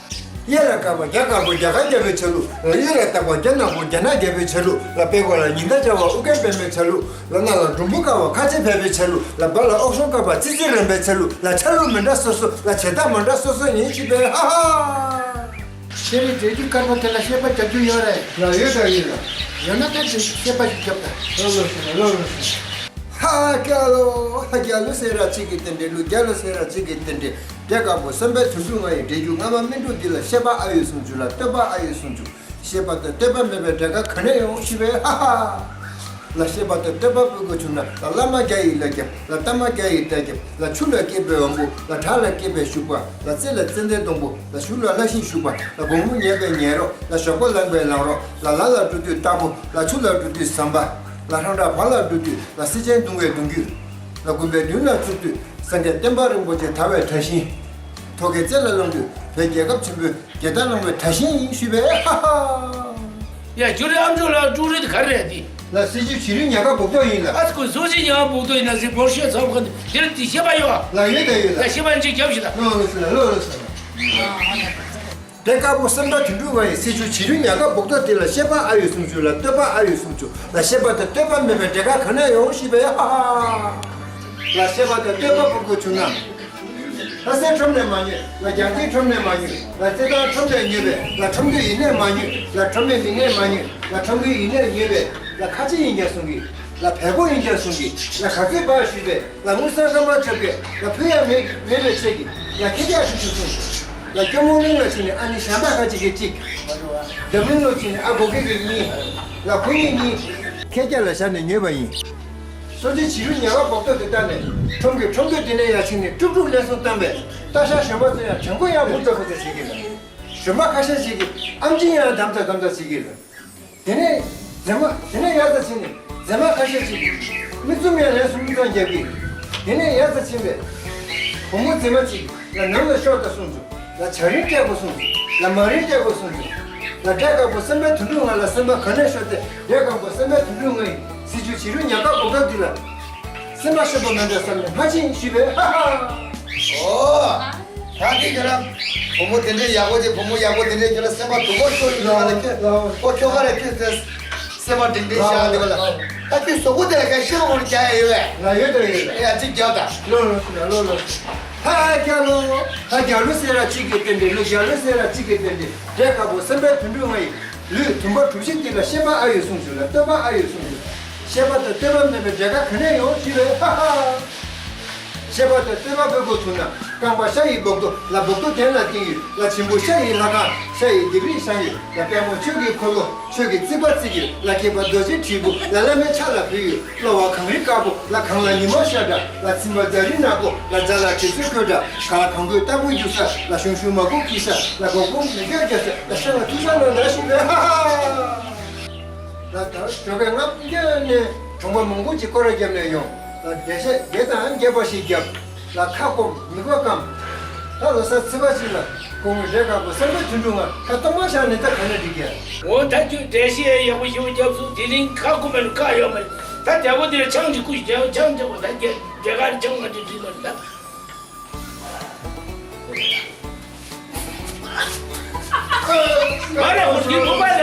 གཡས་ལ་དཀར་པོ་རྒྱ་དཀར་པོ་རྒྱ་གར་རྒྱལ་པོའི་ཆ་ལུགས། གཡོན་ལ་སྟག་པ་རྒྱ་ནག་པོ་རྒྱ་ནག་རྒྱལ་པོའི་ཆ་ལུགས། ལ་པད་གོ་ལ་ཉི་ཟླ་བྱ་བ་ཨུ་རྒྱན་པད་མའི་ཆ་ལུགས། ལ་སྣ་ལ་འབྲུམ་བུ་དཀར་བ་ཁ་ཆེ་ཕལ་པའི་ཆ་ལུགས། ལ་བ་ལ་ཨོག་ཤོང་དཀར་པ་ཙི་ཙི་རན་པའི་ཆ་ལུགས། ལ་ཆ་ལུགས་མི་འདྲ་སོ་སོ། ལ་བྱེད་སྟངས་མི་འདྲ་སོ་སོ་ཡིན་ཞུས་པས། ཧ་ཧ། ཤེས་རིག་འགྲེལ་རྒྱུ་དཀར་པོ་དེ་ལ་བཤད་པ་རྒྱག་རྒྱུ་ཡོད་རེད། ལ་ཡོད་ད་ཡོད་ལ། ཡོད་ན་ད་དེ་བཤད་པ་ཞིག་རྒྱབ་ད། ལོ་ལོ་ཟེར་ལོ་ལོ་ཟེར། ཧ་རྒྱ་ལོ། ཧ་རྒྱ་ལོ་སེ་ར་གཅིག་གི་རྟེན་འབྲེལ། ལུ་རྒྱ་ལོ་སེ་ར་གཅིག་གི་རྟེན་འབྲེལ། འདྲེ་དཀར་པོ་བསམ་པའི་དོན་གྲུབ་ང་ཡི། འགྲེལ་རྒྱུ་སྔ་མ་སྨིན་དྲུག་འདི་ལ། བཤད་པ་ཨ་ཡོད་གསུངས་བྱུང་ལ། བསྟོད་པ་ཨ་ཡོད་གསུངས་བྱུང་། བཤད་པ་དང་བསྟོད་པ་མེད་པའི་འདྲེ་དཀར་ག་ནས་ཡོང་ཞུས་པས། ཧ་ཧ། ལ་བཤད་པ་དང་བསྟོད་པ་ཕུལ་དགོས་བྱུང་ན། ལ་བླ་མ་རྒྱ་ཡི་བླ་རྒྱབ། ལ་ཏ་མ་རྒྱ་ཡི་ཏ་རྒྱབ། ལ་ཆུ་ལ་སྐྱེས་པའི་འོམ་བུ། ལ་བྲག་ལ་སྐྱེས་པའི་ཤུག་པ། ལ་རྩེ་ལ་ཙན་དན་སྡོང་པོ། ལ་ཞུ་ལ་ལྷ་ཤིང་ཞུགས་པ། ལ་སྒོང་མོ་ཉལ་བའི་ཉལ་རོགས། ལ་ཞོགས་པ་ལངས་པའི་ལངས་རོགས། ལ་ལ་ལ་འགྲོ་དུས་རྟ་ཕོ། ལ་ཆུ་ལ་འགྲོ་དུས་ཟམ་པ། ལ་ཧྲང་ཧྲ་བ་ལ་འགྲོ་དུས། ལ་སེར་ཆེན་བརྡུང་བའི་གདུང་རྒྱུད། ལ་དགོན་པའི་མདུན་ལ་ཚུར་དུས། སངས་རྒྱས་བསྟན་པ་རིན་པོ་ཆེ་དར་བའི་དྲ་ཞིང་། ཐོག་ཁའི་རྩེ་ལ་ལངས་དུས་བོད་རྒྱལ་ཁབ་ཆེན་པོའི་རྒྱལ་དར་ལངས་པའི་དྲ་ཞིང་ཡིན་ཞུས་པས། ཧ་ཧ། ཡ་ཇུ་རི་ཨམ་ཇུ་ལ་ཀྲུའུ་རི་དེ་ག་རེ་རེད་དེ། ལ་སྲིད་ཇུས་བྱེད་རིང་ཉག་ག་སྦུག་ཏོག་ཡིན་ལ། ཨ་ཙི་ཁོས་སོ་ཅི་ཉག་ག་སྦུག་ཏོག་ཡིན་ན་ཟེར་བོར་ཤོད་ཚོགས་ཁ་འདི་རེད་དེ་བཤད་པ་ཡོད་ཨ། ལ་ཡོད་ད་ཡོད་ལ། ཡ་བཤད་པ་འཇིག་རྒྱབ་ཞིག་ལ། ལོ་ལོ་སི་ལ་ལོ་ལོ་སི་ལ། དེ་དཀར་པོ་བསམ་པ་དོན་གྲུབ་ང་ཡི། སྲིད་ཇུས་བྱེད་རིང་ཉག་ག་སྦུག་ཏོག་དེ་ལ། བཤད་པ་ཨ་ཡོད་གསུངས་བྱུང་ལ། བསྟོད་པ་ཨ་ཡོད་གསུངས་བྱུང་ལ། བཤད་པ་དང་བསྟོད་པ་མེད་པའི་འདྲེ་དཀར་ག་ནས་ཡོང་ཞུས་པས། ཧ་ཧ། ལ་བཤད་པ་དང་བསྟོད་པ་ཕུལ་དགོས་བྱུང་ན། ལྷ་སའི་ཁྲོམ་ནས་མ་ཉོས། ལ་རྒྱལ་རྩེའི་ཁྲོམ་ནས་མ་ཉོས། ལ་རྩེད་ཐང་ཁྲོམ་ནས་ཉོས་པས། ལ་ཁྲོམ་དུས་ཡིན་ནས་མ་ཉོས། ལ་ཁྲོམ་མི་མི་ནས་མ་ཉོས། ལ་ཁྲོམ་གི་ཡིན་ནས་ཉོས་པས། ལ་ཁ་ཆེ་ཡིན་ཀྱང་གསུང་གི། ལ་བལ་པོ་ཡིན་ཀྱང་གསུང་གི། ལ་ག་ཚོད་འབག་ཞུས་པས། ལ་དངུལ་སྲང་སྐར་མ་བཅོ་བརྒྱད། ལ་ཕུལ་ཡ་མེད་མེད་པའི་ཚད་ཀྱི། ལ་ཁྱེད་ཅག་ཞུ་ཞུ་གསུངས། ལ་སྐྱོར་མོ་གླིང་ལ་ཕྱིན་ནས་ཨ་ནི་ཞང་པ་ཁ་ཅིག་གིས་གཅིག་འཛམ་གླིང་ལ་ཕྱིན་ནས་ཨ་གོ་གེ་གི་གཉིས། ལ་ཁོ་གཉིས་གཉིས། ཁྱེད་ཅག་ལ་བཞག་ནས་ཉོས་པ་ཡིན། སོ་ཅི་བྱི་རུ་ཉལ་བ་བོག་ཏོ་དེ་བཏང་ནས་ཁྲོམ་གྱི་ཁྲོམ་སྡོད་དེ་ནས་ཡར་ཕྱིན་ནས་དཀྲུག་དཀྲུག་ལན་གསུམ་བཏང་བས། སྟག་ཤར་གཞོན་པ་ཚོ་ཡང་བྲན་ཁོ་ཡང་ཕུར་ཙག་ཕུར་ཙག་བྱེད་ཀྱི་རེད། གཞོན་པ་ཁ་ཤས་ཤིག་གིས་ཨམ་ཆི་ཡང་དམ་ཙག་དམ་ཙག་བྱེད་ཀྱི་རེད། དེ་ནས་མཛེས་མ་དེ་ནས་ཡར་ཙམ་ཕྱིན་ནས་མཛེས་མ་ཁ་ཤས་ཤིག་གིས་མིག་བཙུམ་ཡང་ལན་གསུམ་ཙམ་རྒྱབ་ཀྱི། དེ་ནས་ཡར་ཙམ་ཕྱིན་པས་བུ་མོ་མཛེས་མ་གཅིག་ལ་ནང་ལ་ཤོག་ད་གསུངས་སོང་། ལ་བྱ་རིན་སྤྲད་དགོས་གསུངས་སོང་། ལ་མ་རིན་སྤྲད་དགོས་གསུངས་སོང་། ལ་འདྲེ་དཀར་པོ་སེམས་དཔའི་དོན་གྲུབ་ང་ལ་སེམས་པ་ག་ནས་ཤོར་ཏེ། འདྲེ་དཀར་པོ་སེམས་དཔའི་དོན་གྲུབ་ང་ཡིས་སྲིད་ཇུས་བྱི་རུ་ཉག་ག་གོ་སྐབས་འདི་ལ་སེམས་པ་ཤོར་པ་མེད་འདྲ་བསམ་ནས་མ་ཕྱིན་ཞུས་པས། ཧ་ཧ། ཨོ། ད་དེ་ཁྱོད་རང་བུ་མོ་དེ་འདྲའི་ཡག་པོ་དེ་བུ་མོ་ཡག་པོ་དེ་འདྲའི་ཁྱོད་ལ་སེམས་པ་སྡུག་པོ་ཤོར་ཡོད་ལ་ཁྱོད། ཨོ་ཁྱོད་ག་རེ་ཁྱོད་དེ། སེམས་པ་འགྲིག་འགྲིག་བཞག་འདི་བ་ལ། ད་ཁྱོད་གཟུགས་པོ་དེ་ལ་ག་ཤེད་ཀོང་རྒྱག་ཡ་ཡོད་བས། ལ་ཡོད་དང་ཡོད། ཡ་གཅིག་རྒྱག་དང་། ལོ་ལོ་ལོ་ལོ། ཧ་ཧ་རྒྱ་ལོ། ཧ་རྒྱ་ལོ་སེ་ར་གཅིག་གི་རྟེན་འབྲེལ། ལོ་རྒྱ་ལོ་སེ་ར་གཅིག་གི་རྟེན་འབྲེལ། འདྲེ་དཀར་པོ་སེམས་དཔའི་དོན་གྲུབ་ང་ཡིས། ལུས་དུམ་པ་གྲུ་བཞི་འདི་ལ་བཤད་པ་ཨ་ཡོད་གསུངས་བྱུང་ལ། བསྟོད་པ་ཨ་ཡོད་གསུངས་བྱུང་། བཤད་པ་དང་བསྟོད་པ་མེད་པའི་འདྲེ་དཀར་ག་ནས་ཡོང་ཞུས་པས། ཧ་ཧ། བཤད་པ་དང་བསྟོད་པ་ཕུལ་དགོས་བྱུང་ན། རྐང་པ་ཤ་ཡི་སྦུག་ཏོ་ལ་སྦུག་ཏོ་གདན་ལ་བཏིང་ཡོད། ལ་ཆེན་པོ་ཤ་ཡི་ལྷ་ཁང་ཤ་ཡི་ལྡེབས་རིས་བཞེངས་ཡོད། ལ་དཔལ་མོ་ཆོས་ཀྱི་འཁོར་ལོ་ཆོས་ཀྱི་རྩིག་པ་བརྩིགས་ཡོད། ལ་མཁས་པ་རྡོ་རྗེ་དྲིལ་བུ་ལ་བླ་མའི་ཕྱག་ལ་ཕུལ་ཡོད། བླ་བ་གངས་རི་དཀར་པོ་ལ་གངས་ལ་ཉི་མ་ཤར་འདྲ། ལ་ཚིམ་པ་རྫ་རི་ནག་པོ་ལ་རྫ་ལ་དྲི་ཚོད་འཁོལ་འདྲ། གངས་ལ་གངས་རྒོད་རྟ་ཕོ་རྒྱུག་ས་ལ་གཞུང་གཞུང་མ་གུག་འཁྱིལ་ས་ལ་སྒོག་སྒོག་མི་འགྱོད་རྒྱ་ས་ལ་ཤ་ལ་ཐུག་ས་ལ་འདྲ་ཞིག་རེད། ཧ་ཧ། ལ་ད་ཞོགས་པའི་ལྔ་བརྒྱ་ནས་གྲོང་པ་མང་པོ་ཅིག་སྐོར་ར་བརྒྱབ་ནས་ཡོང་། ལ་བདེ་གཤེགས་བརྒྱད་དང་བརྒྱད་པ་ཞིག་བརྒྱབ། ལ་ཁ་སྐོམ་མིད་པ་སྐམ། ད་ལོ་གསར་ཚེས་པ་གཅིག་ལ་ཁོང་གི་འདྲེ་དཀར་པོ་སེམས་དཔའི་དོན་གྲུབ་ང་ཁ་གཏོར་མ་བཞག་ནས་ད་ག་ནས་འགྲིག་གི། འོ་ད་ཁྱོད་འགྲེལ་བཤད་ཡག་པོ་ཞིག་བརྒྱབ་སོང་། དེ་རིང་ཁ་སྐོམ་མེད་ལ་ཁ་ཡོད་མ་རེད། ད་དེ་བོ་འདིར་ཆང་ཅིག་བསྐུར་ཞིག་ཆང་ཅིག་བོ་ད་རྒྱ་རྒྱ་གར་ཆང་མ་དེ་འགྲིག་མ་རེད་ད། མ་རེད་འོ་འདི་མོ་པ་ལ་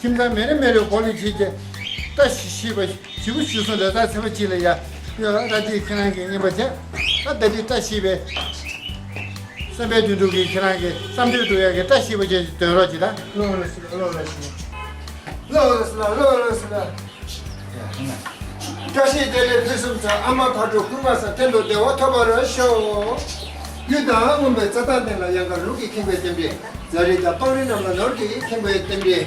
ཁྱིམ་ཚང་མེ་རེ་མེ་རེ་གོ་ལ་ཁྱེར་གྱི་བཀྲ་ཤིས་ཤིས་པ་ཞུ་གི་ཞུ་སོང་། ད་ཚེས་པ་གཅིག་ལ་ཡ་ཡོད་ར། དེ་ཁྱེད་རང་གི་རྔན་པ་བྱས། ད་ད་དེ་བཀྲ་ཤིས་པའི་བསམ་པའི་དོན་དུ་གི་ཁྱེད་རང་གི་བསམ་དོན་འགྲུབ་ཡ་གི་བཀྲ་ཤིས་པ་ཅིག་འདོན་རོགས་གྱིས་ད། བློ་ལ་ཞིག་བློ་ལ་ཞིག་བློ་ལ་ཞིག་བཀྲ་ཤིས་བདེ་ལེགས་ཕུན་སུམ་ཚོགས། ཨ་མ་བག་དྲོ་ཀུན་དགའ་ས། གཏན་དུ་བདེ་བ་ཐོབ་པར་ཤོག། རྒྱུ་དང་རྔོན་པའི་རྩྭ་ཐང་སྟེང་ལ། གཡང་དཀར་ལུག་གིས་ཁེངས་པའི་རྟེན་འབྲེལ། རྫ་རི་དང་སྤང་རི་རྣམས་ལ། ནོར་གྱིས་ཁེངས་པའི་རྟེན་འབྲེལ།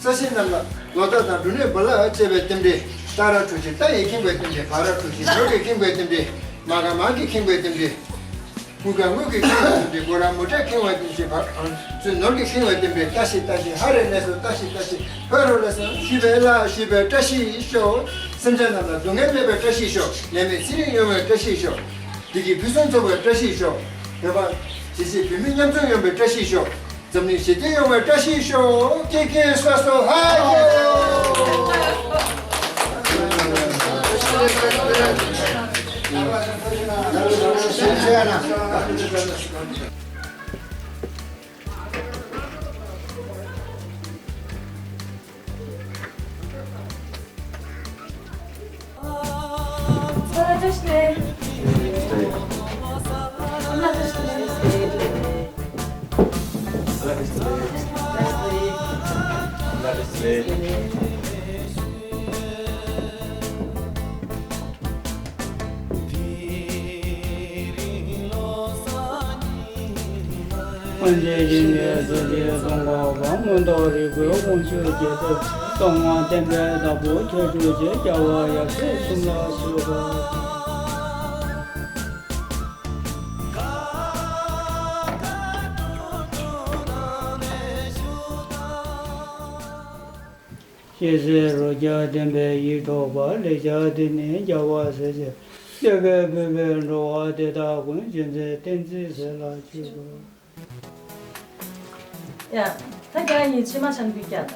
ས་གཞི་རྣམས་ལ་ལོ་འདབ་དང་འབྲུ་སྣོད་འབུ་ལ་བཅས་པའི་རྟེན་འབྲེལ། སྟག་ར་གྲུ་བཞི་རྟ་ཡིས་ཁེངས་པའི་རྟེན་འབྲེལ། བ་ར་གྲུ་བཞི་ནོར་གྱིས་ཁེངས་པའི་རྟེན་འབྲེལ། མ་ག་མང་གིས་ཁེངས་པའི་རྟེན་འབྲེལ། དངུལ་དཀར་དངུལ་གྱིས་ཁེངས་པའི་རྟེན་འབྲེལ། མགོ་ར་མོ་ཊས་ཁེངས་པའི་རྟེན་འབྲེལ། བ་ཚོས་ནོར་གྱིས་ཁེངས་པའི་རྟེན་འབྲེལ། བཀྲ་ཤིས་བཀྲ་ཤིས་ཧ་རེ་ལེགས་སོ། བཀྲ་ཤིས་བཀྲ་ཤིས་ཧོ་རོ་ལེགས་སོ། ཞུས་པའི་ལ་ཞུས་པའི་བཀྲ་ཤིས་ཤོག། སེམས་ཅན་རྣམས་ལ་སྡུག་བསྔལ་མེད་པའི་བཀྲ་ཤིས་ཤོག། ནད་མེད་ཚེ་རིང་ཡོང་བའི་བཀྲ་ཤིས་ཤོག། བདེ་སྐྱིད་ཕུན་སུམ་ཚོགས་པའི་བཀྲ་ཤིས་ཤོག། བོད་པ་གཞིས་བྱེས་བོད་མི་མཉམ་འཛོམས་ཡོང་བའི་བཀྲ་ཤིས་ཤོག། འཛམ་གླིང་ཞི་བདེ་ཡོང་བའི་བཀྲ་ཤིས་ཤོག། ཀི་ཀི་སོ་སོ་ཧ་ཀེ། སྔོན་ཆད་ཡིན་ནས་སུ་ཞིག་གསུང་གོ་ག། མངོན་རྟོགས་རིག་པའི་དབང་ཕྱུག་རྒྱལ་ཚབ། སྟོང་པ་བདེན་པའི་བདག་པོ་ཁྱེད་སྤྲུལ་ཆེ། རྒྱལ་བ་ཡབ་སྲས་གསུམ་ལ་མཆོད་པ། ཞེས་ཟེར་རོ་བརྒྱ་ལྡན་པའི་ཡིད་འཕྲོག་པ། ལེགས་སྦྱར་འདི་ནི་རྒྱལ་བ་སྲས་བཅས། བསྟོད་པས་འབུལ་བའི་འགྲོ་བ་དེ་དག་ཀུན། རྗེ་བཙུན་བསྟན་འཛིན་སྲས་ལ་མཆོད་པ། ཡ། ད་རྒྱ་ཡིན་ཕྱི་མ་ཆང་བུ་རྒྱ་ད།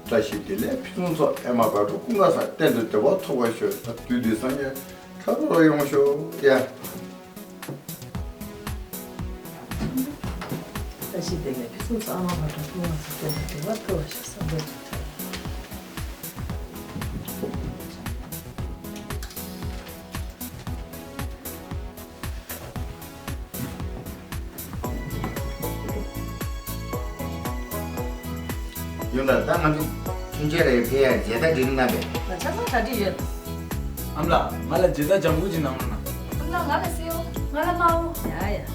བཀྲ་ཤིས་བདེ་ལེགས་ཕུན་སུམ་ཚོགས། ཨེ་མ་བག་དྲོ་ཀུན་དགའ་ས། གཏན་དུ་བདེ་བ་ཐོབ་པར་ཤོག། ད་དུས་འདི་སངས་རྒྱས་ཁྲ་རོ་ཡོང་ཤོག་ཡ། བཀྲ་ཤིས་བདེ་ལེགས་ཕུན་སུམ་ཚོགས། ཨ་མ་བག་དྲོ་ཀུན་དགའ་ས། གཏན་དུ་བདེ་བ་ཐོབ་པར་ཤོག། བསམ་པའི་མཐུ་ཐོབ། ཡོང་ད། ད་ང་ཚོ་ཐུན་ཆད་རེ་ཕེ་ཡ་མཇལ་དར་སྒྲིག་གནང་བས། ང་ཆ་ཚང་གྲ་སྒྲིག་ཡོད། ཨ་མ་ལགས། ང་ལ་མཇལ་དར་ལྗང་གུ་ཅིག་གནང་རོགས་གནང་། ཨ་མ་ལགས། ང་ལ་སེའུ། ང་ལ་དམར་པོ། ཡ་ཡ།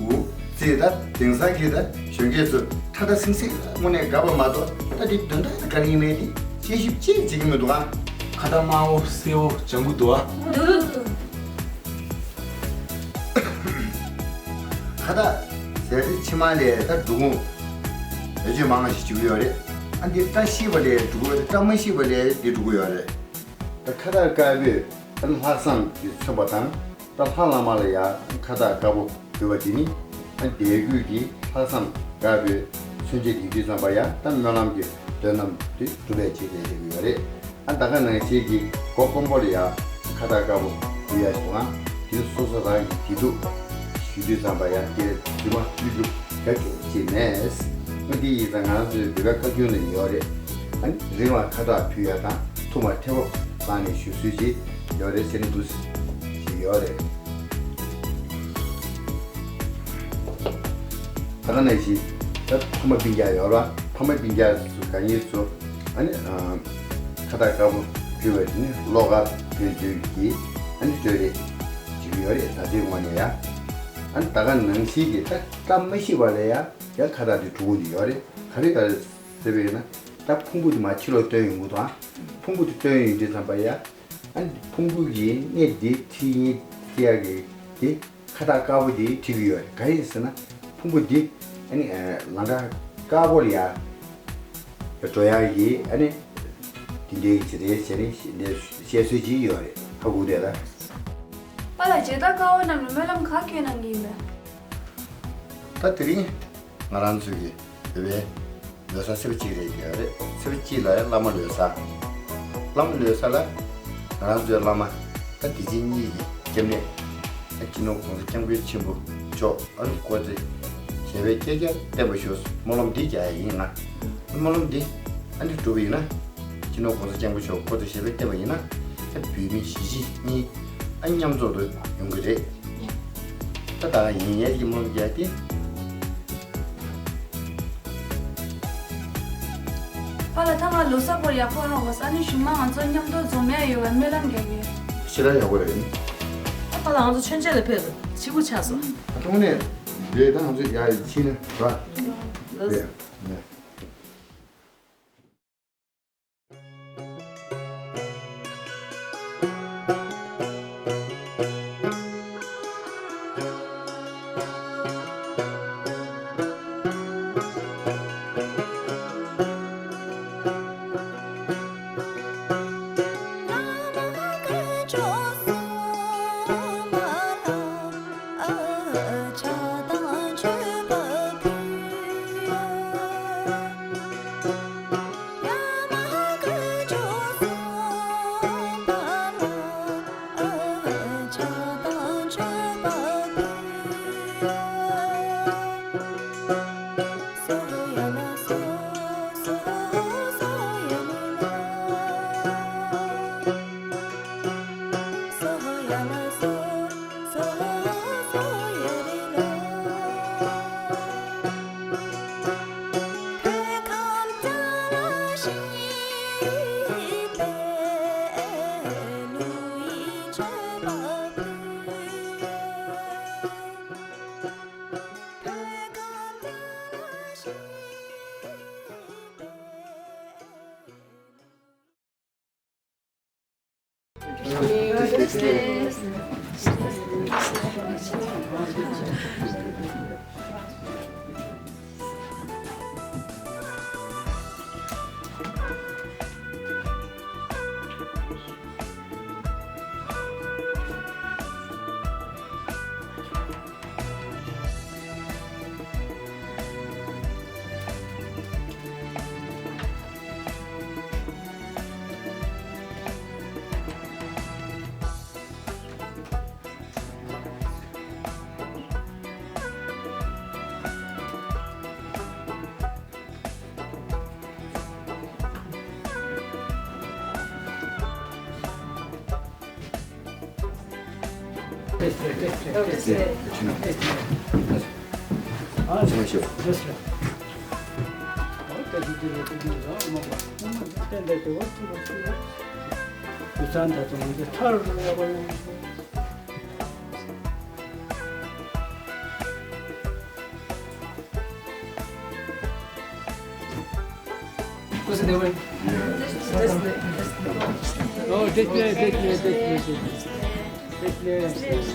འུ་ཙི། ད་དེང་སང་གི་ད་གཞོན་སྐྱེས་ཚོ་ཁྲ་ཁྲ་སིང་སིང་དངོས་གནས་དགའ་པོ་མ་གཏོགས། ད་དེ་དོན་དག་ག་རེ་ཡིན་མིན་དེ་དཔྱད་ཞིབ་ཅིག་བྱེད་ཀྱི་མི་འདུག་ཨ། ཁ་བཏགས་དམར་པོ་སེར་པོ་ལྗང་གུ་འདུག་ཨ། ཁ་བཏགས་ཟེར་དེ་ཕྱི་མ་ལས་ད་འབྲུ་ཁུང་བེད་སྤྱོད་མང་ཞིག་བྱེད་ཀྱི་ཡོད་རེད། ཨ་འདི་བཀྲ་ཤིས་པ་ལས་འགྲོ་གི་ཡོད་རེད། བཀྲ་མ་ཤིས་པ་ལས་འདི་འགྲོ་གི་ཡོད་རེད། ད་ཁ་བཏགས་དཀར་པོས་ད་ལྷག་བསམ་གྱིས་མཚོན་པ་དང་། ད་ལྷ་བླ་མ་ལ་ཡང་ཁ་བཏགས་དཀར་པོ་ཕུལ་བ་དེ་ནི། ཨ་དད་གུས་ཀྱི་ལྷག་བསམ་དཀར་པོའི་མཚོན་བྱེད་ཡིན་དུས་ཙམ་པ་ཡང་། ད་སྨོན་ལམ་གྱི་འདོད་རྣམས་དེ་འགྲུབ་པའི་ཆེད་དུ་བྱེད་ཀྱི་ཡོད་རེད། ཨ་ད་ག་ནང་བཞིན་གྱི་སྒོ་དཀོན་པོ་ལ་ཡང་ཁ་བཏགས་དཀར་པོ་ཕུལ་ཡ་ཞིག་འདུག་ཨང་། དེ་ནི་སོ་སོ་རང་གི་བདེ་སྡུག་ཞུ་དུས་ཙམ་པ་ཡང་དེར་རྫུན་མ་ཕུལ་རྒྱུ་ག་གེ་ཅིག་མེད། ཨ་འདི་ཡིན་ཙང་ང་ཚོའི་བོད་པའི་བཀའ་བརྒྱུད་ནང་ཡོད་རེད། ཨ་ནི་རིང་ལ་ཁ་བཏགས་ཕུལ་ཡ་དང་། ཐུང་བ་ཐེ་བོ་བླངས་ནས་བཞུགས་སྲོལ་ཅིག་ཡོད་རེད་ཟེར་ནས་འདུག་ཅིག་ཡོད་རེད། ད་ག་ནང་བཞིན་ད་ཕ་མ་སྤུན་ཀྱག་ཡོད་ར། ཕ་མ་སྤུན་ཀྱག་སུ་ག་ཉེ་ཚོ་ཨ་ནི་ཨ་ཁ་བཏགས་དཀར་པོ་ཕུལ་བ་དེ་ནི་བློ་དགའ་ཕན་ཚུན་གྱི་ཨ་ནི་གྲོས་རེས་བྱེད་ཀྱི་ཡོད་རེད། ད་ལྟའི་ངོས་ནས་ཡ། ཨ་ནི་ད་ག་ནང་བཞིན་གྱི་ད་བཀྲ་མ་ཤིས་པ་ལ་ཡ་ཡ་ཁ་བཏགས་དེ་གྲུ་གུ་འདི་ཡོད་རེད། ག་རེ་ག་རེ་ཟེར་བས་ན། ད་ཕུང་པོ་དེ་མར་ཕྱི་ལོགས་བཏོན་ཡོང་གི་འདུག་ཨ། ཕུང་པོ་དེ་བཏོན་ཡོང་དུས་ཙམ་པ་ཡ། ཨ་ནི་ཕུང་པོ་གི་གནས་འདི་ཁྲིད་ཡིན་ཟེར་ཡ་གི་དེ་ཁ་བཏགས་དཀར་པོ་དེ་ཁྲིད་ཀྱི་ཡོད་རེད། ག་རེ་ཟེར་ན་ཕུང་པོ་འདི་ཨ་ནི་ལམ་ཁ་དཀར་པོ་ལ་ཡ་འགྲོ་ཡ་གི་ཨ་ནི་དེ་འདྲའི་ཅི་རེད་ཟེར་ནས་བཤད་སྲོལ་ཅིག་ཡོད་རེད། ཧ་གོ་བསྡད་ད། པཱ་ལགས། མཇལ་དར་དཀར་པོ་རྣམས་ལ་སྨོན་ལམ་ག་གྱོན་གནང་གི་ཡིན་པས། ད་དེ་རིང་ང་རང་ཚོའི་གི་བོད་པའི་ལོ་གསར་ཚེས་པ་གཅིག་རེད་ཀྱི་རེད། ཚེས་པ་གཅིག་ལ་བླ་མ་ལོ་གསར། བླ་མ་ལོ་གསར་ལ་ང་རང་ཚོའི་བླ་མ་ད་བདེ་ཆེན་གཉིས་ཀྱི་སྐྱབས་གནས། ད་སྤྱི་ནོར་༸གོང་ས་༸སྐྱབས་མགོན་ཆེན་པོ་ མཆོག་ཨ་ནི་སྐུ་ཚེ་ཞབས་པད་བསྐལ་བརྒྱར་བརྟན་པར་ཤོག་སྨོན་ལམ་འདི་རྒྱག་ཡ་ཡིན་ང་། སྨོན་ལམ་འདི་ཨ་ནི་འགྲུབ་པ་ཡིན་ན། སྤྱི་ནོར་༸གོང་ས་༸སྐྱབས་མགོན་མཆོག་སྐུ་ཚེ་ཞབས་པད་བརྟན་པ་ཡིན་ན། ད་བོད་མི་གཞིས་བྱེས་གཉིས་ཨ་མཉམ་འཛོམས་དུ་ཡོང་གི་རེད། ད་ད་ཡིན་ཡས་ཀྱི་སྨོན་ལམ་རྒྱག་སྟེ། པཱ་ལགས་ད་ང་ལོ་གསར་པར་ཡག་པོ་ཧ་གོ་ས་ནི་གཞུག་མ་ང་ཚོ་མཉམ་དུ་འཛོམས་ཡ་ཡོད་པའི་སྨོན་ལམ་རྒྱག་གི་ཡོད། ཞེ་དྲག་ཡག་པོ་རེད། ད་པཱ་ལགས་ང་ཚོ་མཆོད་མཇལ་ལ་ཕེབས་འདུག་ཕྱི་གུ་ཆགས་སོང་། ད་དངོས་གནས་རེད། ད་ང་ཚོ་ཡ་ཕྱིན་ན་ར། ལགས་སོ། རེད། ཨོ། བདེ་ལེགས། བདེ་ལེགས། བདེ་ལེགས། བདེ་ལེགས།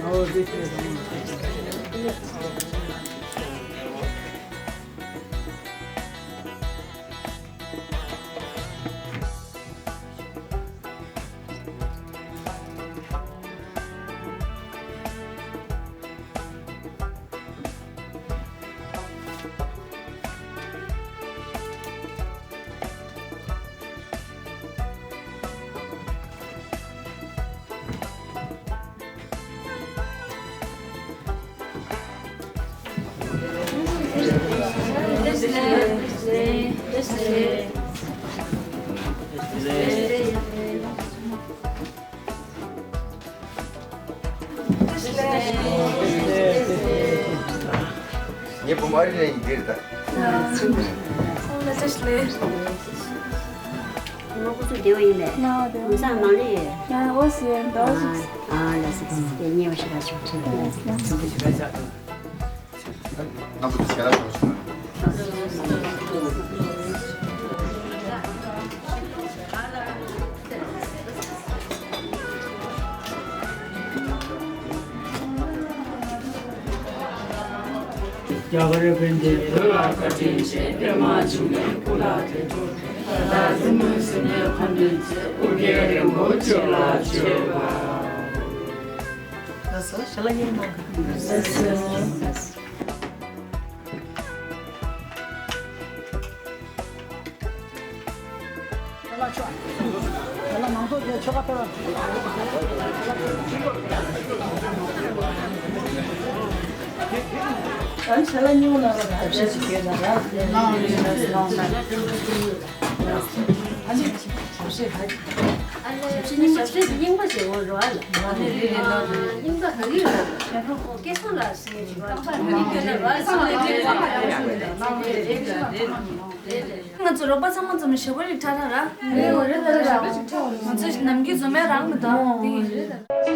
ཨོ། བདེ་ལེགས། ངའི་བུ་མོ་ཨ་རི་ལན་ཡིན་འདིར་ད། ང་ཁོ་ཚོ་བདེ་བོ་ཡིན་པས། ང་བདེ་བོ། ངོ་ཚ་ནང་ལ་ཡོད། ང་འོ་སི་ཡན་ད་འོ་སི། ཨ་ལ་སི་སི་དེ་ཉེ་བ་ཞིག་ལ་ཆོག་ཆོག་ང་ཚོ་ཞེ་དྲག་ཆོག་ཆོག་རྒྱ་གར་པཎྜི་ཏ་བོད་ལ་བཀའ་དྲིན་ཆེ། པདྨ་འབྱུང་གནས་སྐུ་ལ་བདེ་འགྲོ། ད་ལྟ་བཙུན་མོའི་སེམས་ནས་འཁོར་འདས་ཚེ། ཨོ་རྒྱན་རིན་པོ་ཆེ་ལ་མཆོད་པ། ལགས་སོ། ཞལ་ལག་ཉན་གནང་། ལགས་སོ། ཞབས་ཕྱི་རྙིང་པ་ཞིག་འོང་རོགས་ཨ་ལ། རྙིང་པ་ཞིག་འོང་རོགས་ཨ་ལ། རྙིང་པ་ཞིག་འོང་རོགས་ཨ་ལ། རྙིང་པ་ཞིག་འོང་རོགས་ཨ་ལ། རྙིང་པ་ག་གི་རེད། སྐལ་བཟང་ལགས་ཟེར་གྱི་བ། ང་ཚོ་རོགས་པ་ཚང་མ་འཛོམས་ནས་ཞབས་བྲོ་རིགས་ཁྲ་ཁྲ་ར། ང་ཚོ་ནམ་རྒྱུན་འཛོམས་ཡ་རང་མི་འདུག་དེ་ཡིན་རེད།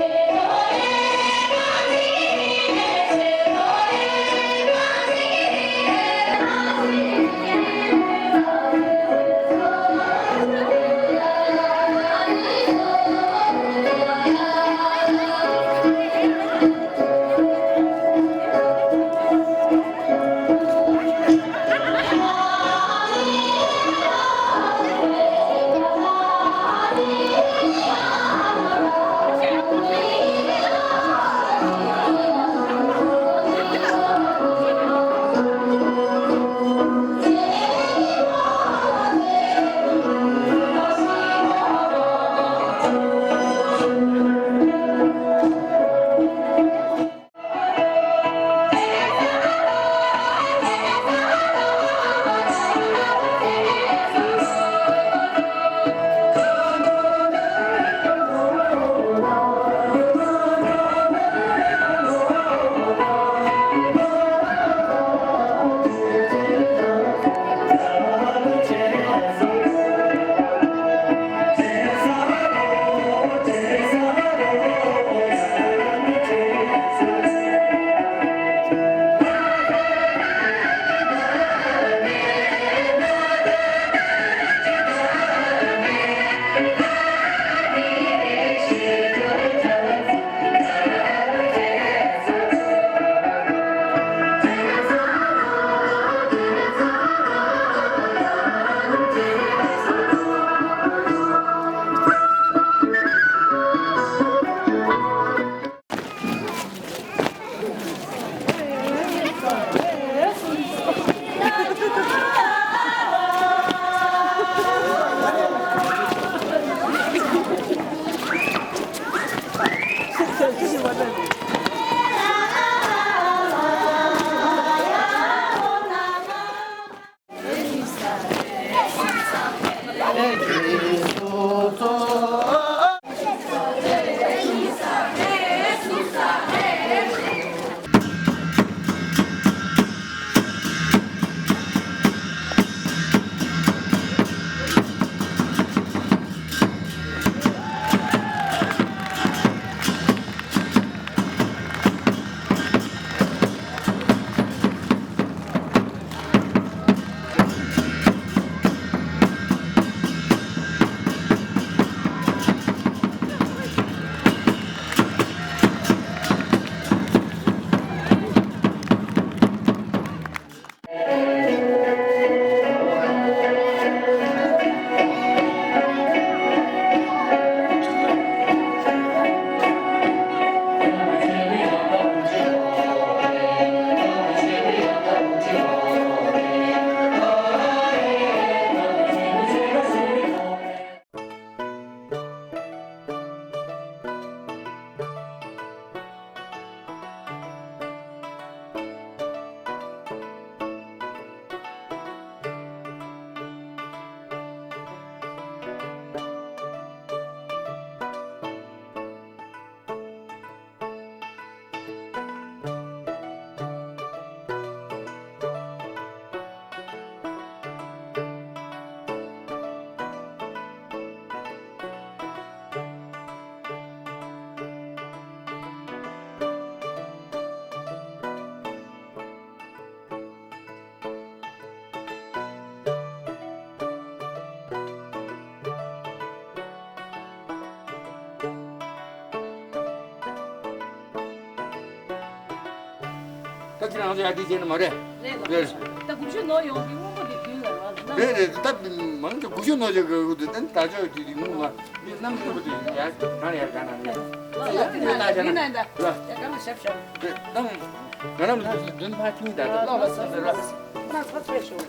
ད་ཁྱེད་རང་ཚོ་ཡར་དེ་བྱས་ན་མ་རེད། རེད། རེད། ད་དགུ་བཅུ་ནོར་ཡོང་གི་སྔོན་པོ་དེ་དུས་ལ་རེད། རེད་རེད། ད་མང་ཆེ་དགུ་བཅུ་ནོར་ཡོང་གི་དུས་ད་ད་ཆོག་དུས་དེ་སྔོན་པོ་མི་གནམ་སྔོན་པོ་དེ་ཡར་གང་ལ་ཡར་གང་ན་རེད། ཡར་དེ་ནས་ལ་ཆ་ན་ཡར་གང་ལ་ཞབས་ཞབས་རེད། ད་ང་རང་ལ་དུས་བདུན་ཕར་ཁྱིམ་ད་ད་ལོག་ལ་སོང་ཟེར་ར། ང་ཚོ་ཕེབས་ཤོག་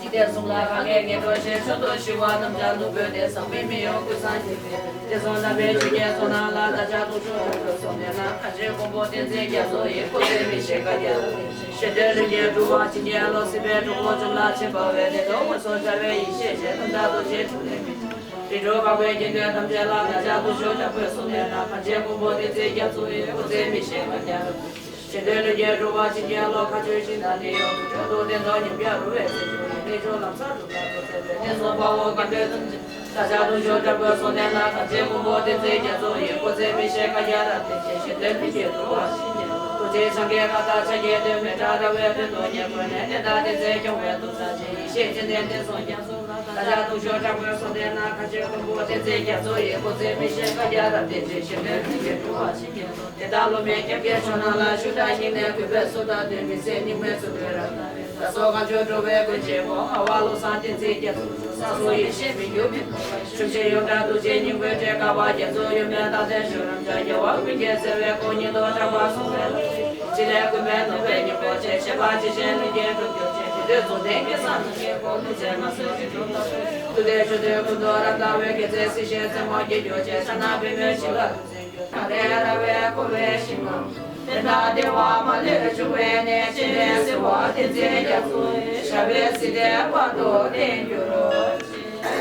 འཇིག་རྟེན་གསུམ་ལ་གང་གིས་ངན་འགྲོ་ཞེས། མཆོད་དོ་ཞི་བ་རྣམས་ཀྱང་སྟོན་པོ་སྟེ། ཟག་མེད་མི་གཡོ་ཀུན་སངས་རྒྱས་པའི། དེ་གསུམ་རྣམ་པའི་ཆོས་ཀྱི་ཚོགས་རྣམས་ལ། བདག་ཅག་དུང་ཕྱུར་དྲག་པོས་གསོལ་འདེབས་ན། གང་ཕྱིར་མགོན་པོ་བསྟན་འཛིན་རྒྱ་མཚོ་ཡི། སྐུ་ཚེ་མི་ཤིགས་བསྐལ་བརྒྱར་བརྟན། གཞན་དོན་ལུས་ཀྱི་གྲུབ་པ་བྱིན་གྱིས་རློབ། སྲིད་པའི་འཁྲུལ་འཁོར་འཇོམས་ལ་བྱེད་པ་བས། བདེ་སྟོང་མངོན་སུམ་འཆར་བའི་ཡེ་ཤེས་ཤེས། དམ་བཅའ་རྡོ་རྗེ་འཕྲིན་ལས་མི་འགྲུབ། རིགས་དྲུག་འཕགས་པའི་དགེ་འདུན་ཐམས་ཅད་ལ། བདག་ཅག་དུང་ཕྱུར་དྲག་པོས་གསོལ་འདེབས་ན། གང་ཕྱིར་མགོན་པོ་བསྟན་འཛིན་རྒྱ་མཚོ་ཡི། སྐུ་ཚེ་མི་ཤིགས་བསྐལ་བརྒྱར་བརྟན། གཞན་དོན་ལུས་ཀྱི་གྲུབ་པ་བྱིན་གྱིས་རློབ། མཁའ་སྤྱོད་ཞིང་དང་དེ་ཡི་འོག་ཏུ། འགྲོ་དོན་དོན་དུ་ཉམས་རྒྱལ་རོལ་པའི་རྩལ་ཅན། རྣལ་འབྱོར་ལམ་བཟང་སྒྲུབ་པ་རྡོ་རྗེ་རྩེ། བསྟན་སྲུང་དཔའ་བོ་དགེ་འདུན་ཐམས་ཅད། བདག་ཅག་དུང་ཕྱུར་དྲག་པོས་གསོལ་འདེབས་ན། གང་ཕྱིར་མགོན་པོ་བསྟན་འཛིན་རྒྱ་མཚོ་ཡི། སྐུ་ཚེ་མི་ཤིགས་བསྐལ་བརྒྱར་བརྟན་ཅིང་། གཞན་དོན་ལུས་ཀྱི་གྲུབ་པ་བྱིན་གྱིས་རློབ། རྡོ་རྗེ་འཆང་གི་བཀའ་ལྟར་ཕྱག་གི་དོན། མི་སྐྲག་ར་བའི་དོན་དུ་ཉེར་བསྐོར་ནས། བསྟན་དང་བསྟན་འཛིན་སྐྱོང་བའི་གདུང་སྲས་ཆེ། ཡེ་ཤེས་མཚན་ལྡན་བསྟན་སྲུང་རྒྱ་མཚོ་ལ། བདག་ཅག་དུང་ཕྱུར་དྲག་པོས་གསོལ་འདེབས་ན། གང་ཕྱིར་མགོན་པོ་བསྟན་འཛིན་རྒྱ་མཚོ་ཡི། སྐུ་ཚེ་མི་ཤིགས་བསྐལ་བརྒྱར་བརྟན་ཅིང་། གཞན་དོན་ལུས་ཀྱི་གྲུབ་པ་བྱིན་གྱིས་རློབ། དེ་དག་བསླུ་མེད་ཁྱབ་ཀྱི་ཕྱོགས་རྣམས་ལ། ཞུ་དག་སྙིང་ནས་གུས་པས་གསོལ་བ་འདེབས། མི་ཟད་རྙིང་མའི་ཚུལ་ཁྲིམས་རབ་བསྟན་པའི། བདག་སོགས་གང་བྱོན་འགྲོ་བའི་མགོན་ཆེན་པོ། ངག་དབང་བློ་བཟང་བསྟན་འཛིན་རྒྱ་མཚོ། བསམ་སོགས་ཡེ་ཤེས་མི་འགྱུར་མེ་ཏོག་སྤེལ། ཁྲིམས་ཆེན་ཡོངས་གྲགས་རྡོ་རྗེ་སྙིང་པོའི་གྲས། བསྐལ་པ་རྒྱ་མཚོ་ཡུལ་མེད་རྟག་བརྟན་གཞོན་ནུ་འཇའ། རྒྱལ་བ་ཀུན་གྱི་བརྩེ་བའི་སྐུ། ཉིད་དུ་གྲགས་པ་གསུང་བའི་བླ་མ། ཕྱི་ལས་གུས་པས་ནོར་བུའི་སྙིང་པོ་ཆེ། བྱེ་བ་ཇི་བཞིན་ལྷུན་གྱིས་གྲུབ་གྱུར་ཅིག། ཞི་དུལ་གཙུག་ལྡན་གྱི་ས་རྣམས་ཀྱི། འཁོར་ལོ་བཅས་མངའ་གསོལ་ཞིང་འགྲོ་ལྟར་སྤེལ། ཐུབ་བསྟན་ཆོས་སྡེ་ཀུན་ཏུ་རབ་དར་བའི། དགེ་རྩེ་སྲིད་ཞིའི་རྩེ་མོར་སྐྱེ་གྱུར་ཅིག། ཕྱག་ན་པདྨོའི་བྱིན་རླབས་རུ་འཛིན་གྱུར། གངས་རིའི་ར་བས་བསྐོར་བའི་ཞིང་ཁམས། དེ་དག་བདེ་བ་མ་ལུས་འབྱུང་བའི་གནས། སྤྱན་རས་གཟིགས་དབང་བསྟན་འཛིན་རྒྱ་མཚོ་ཡི། ཞབས་པད་སྲིད་མཐའི་བར་དུ་བརྟན་གྱུར་ཅིག།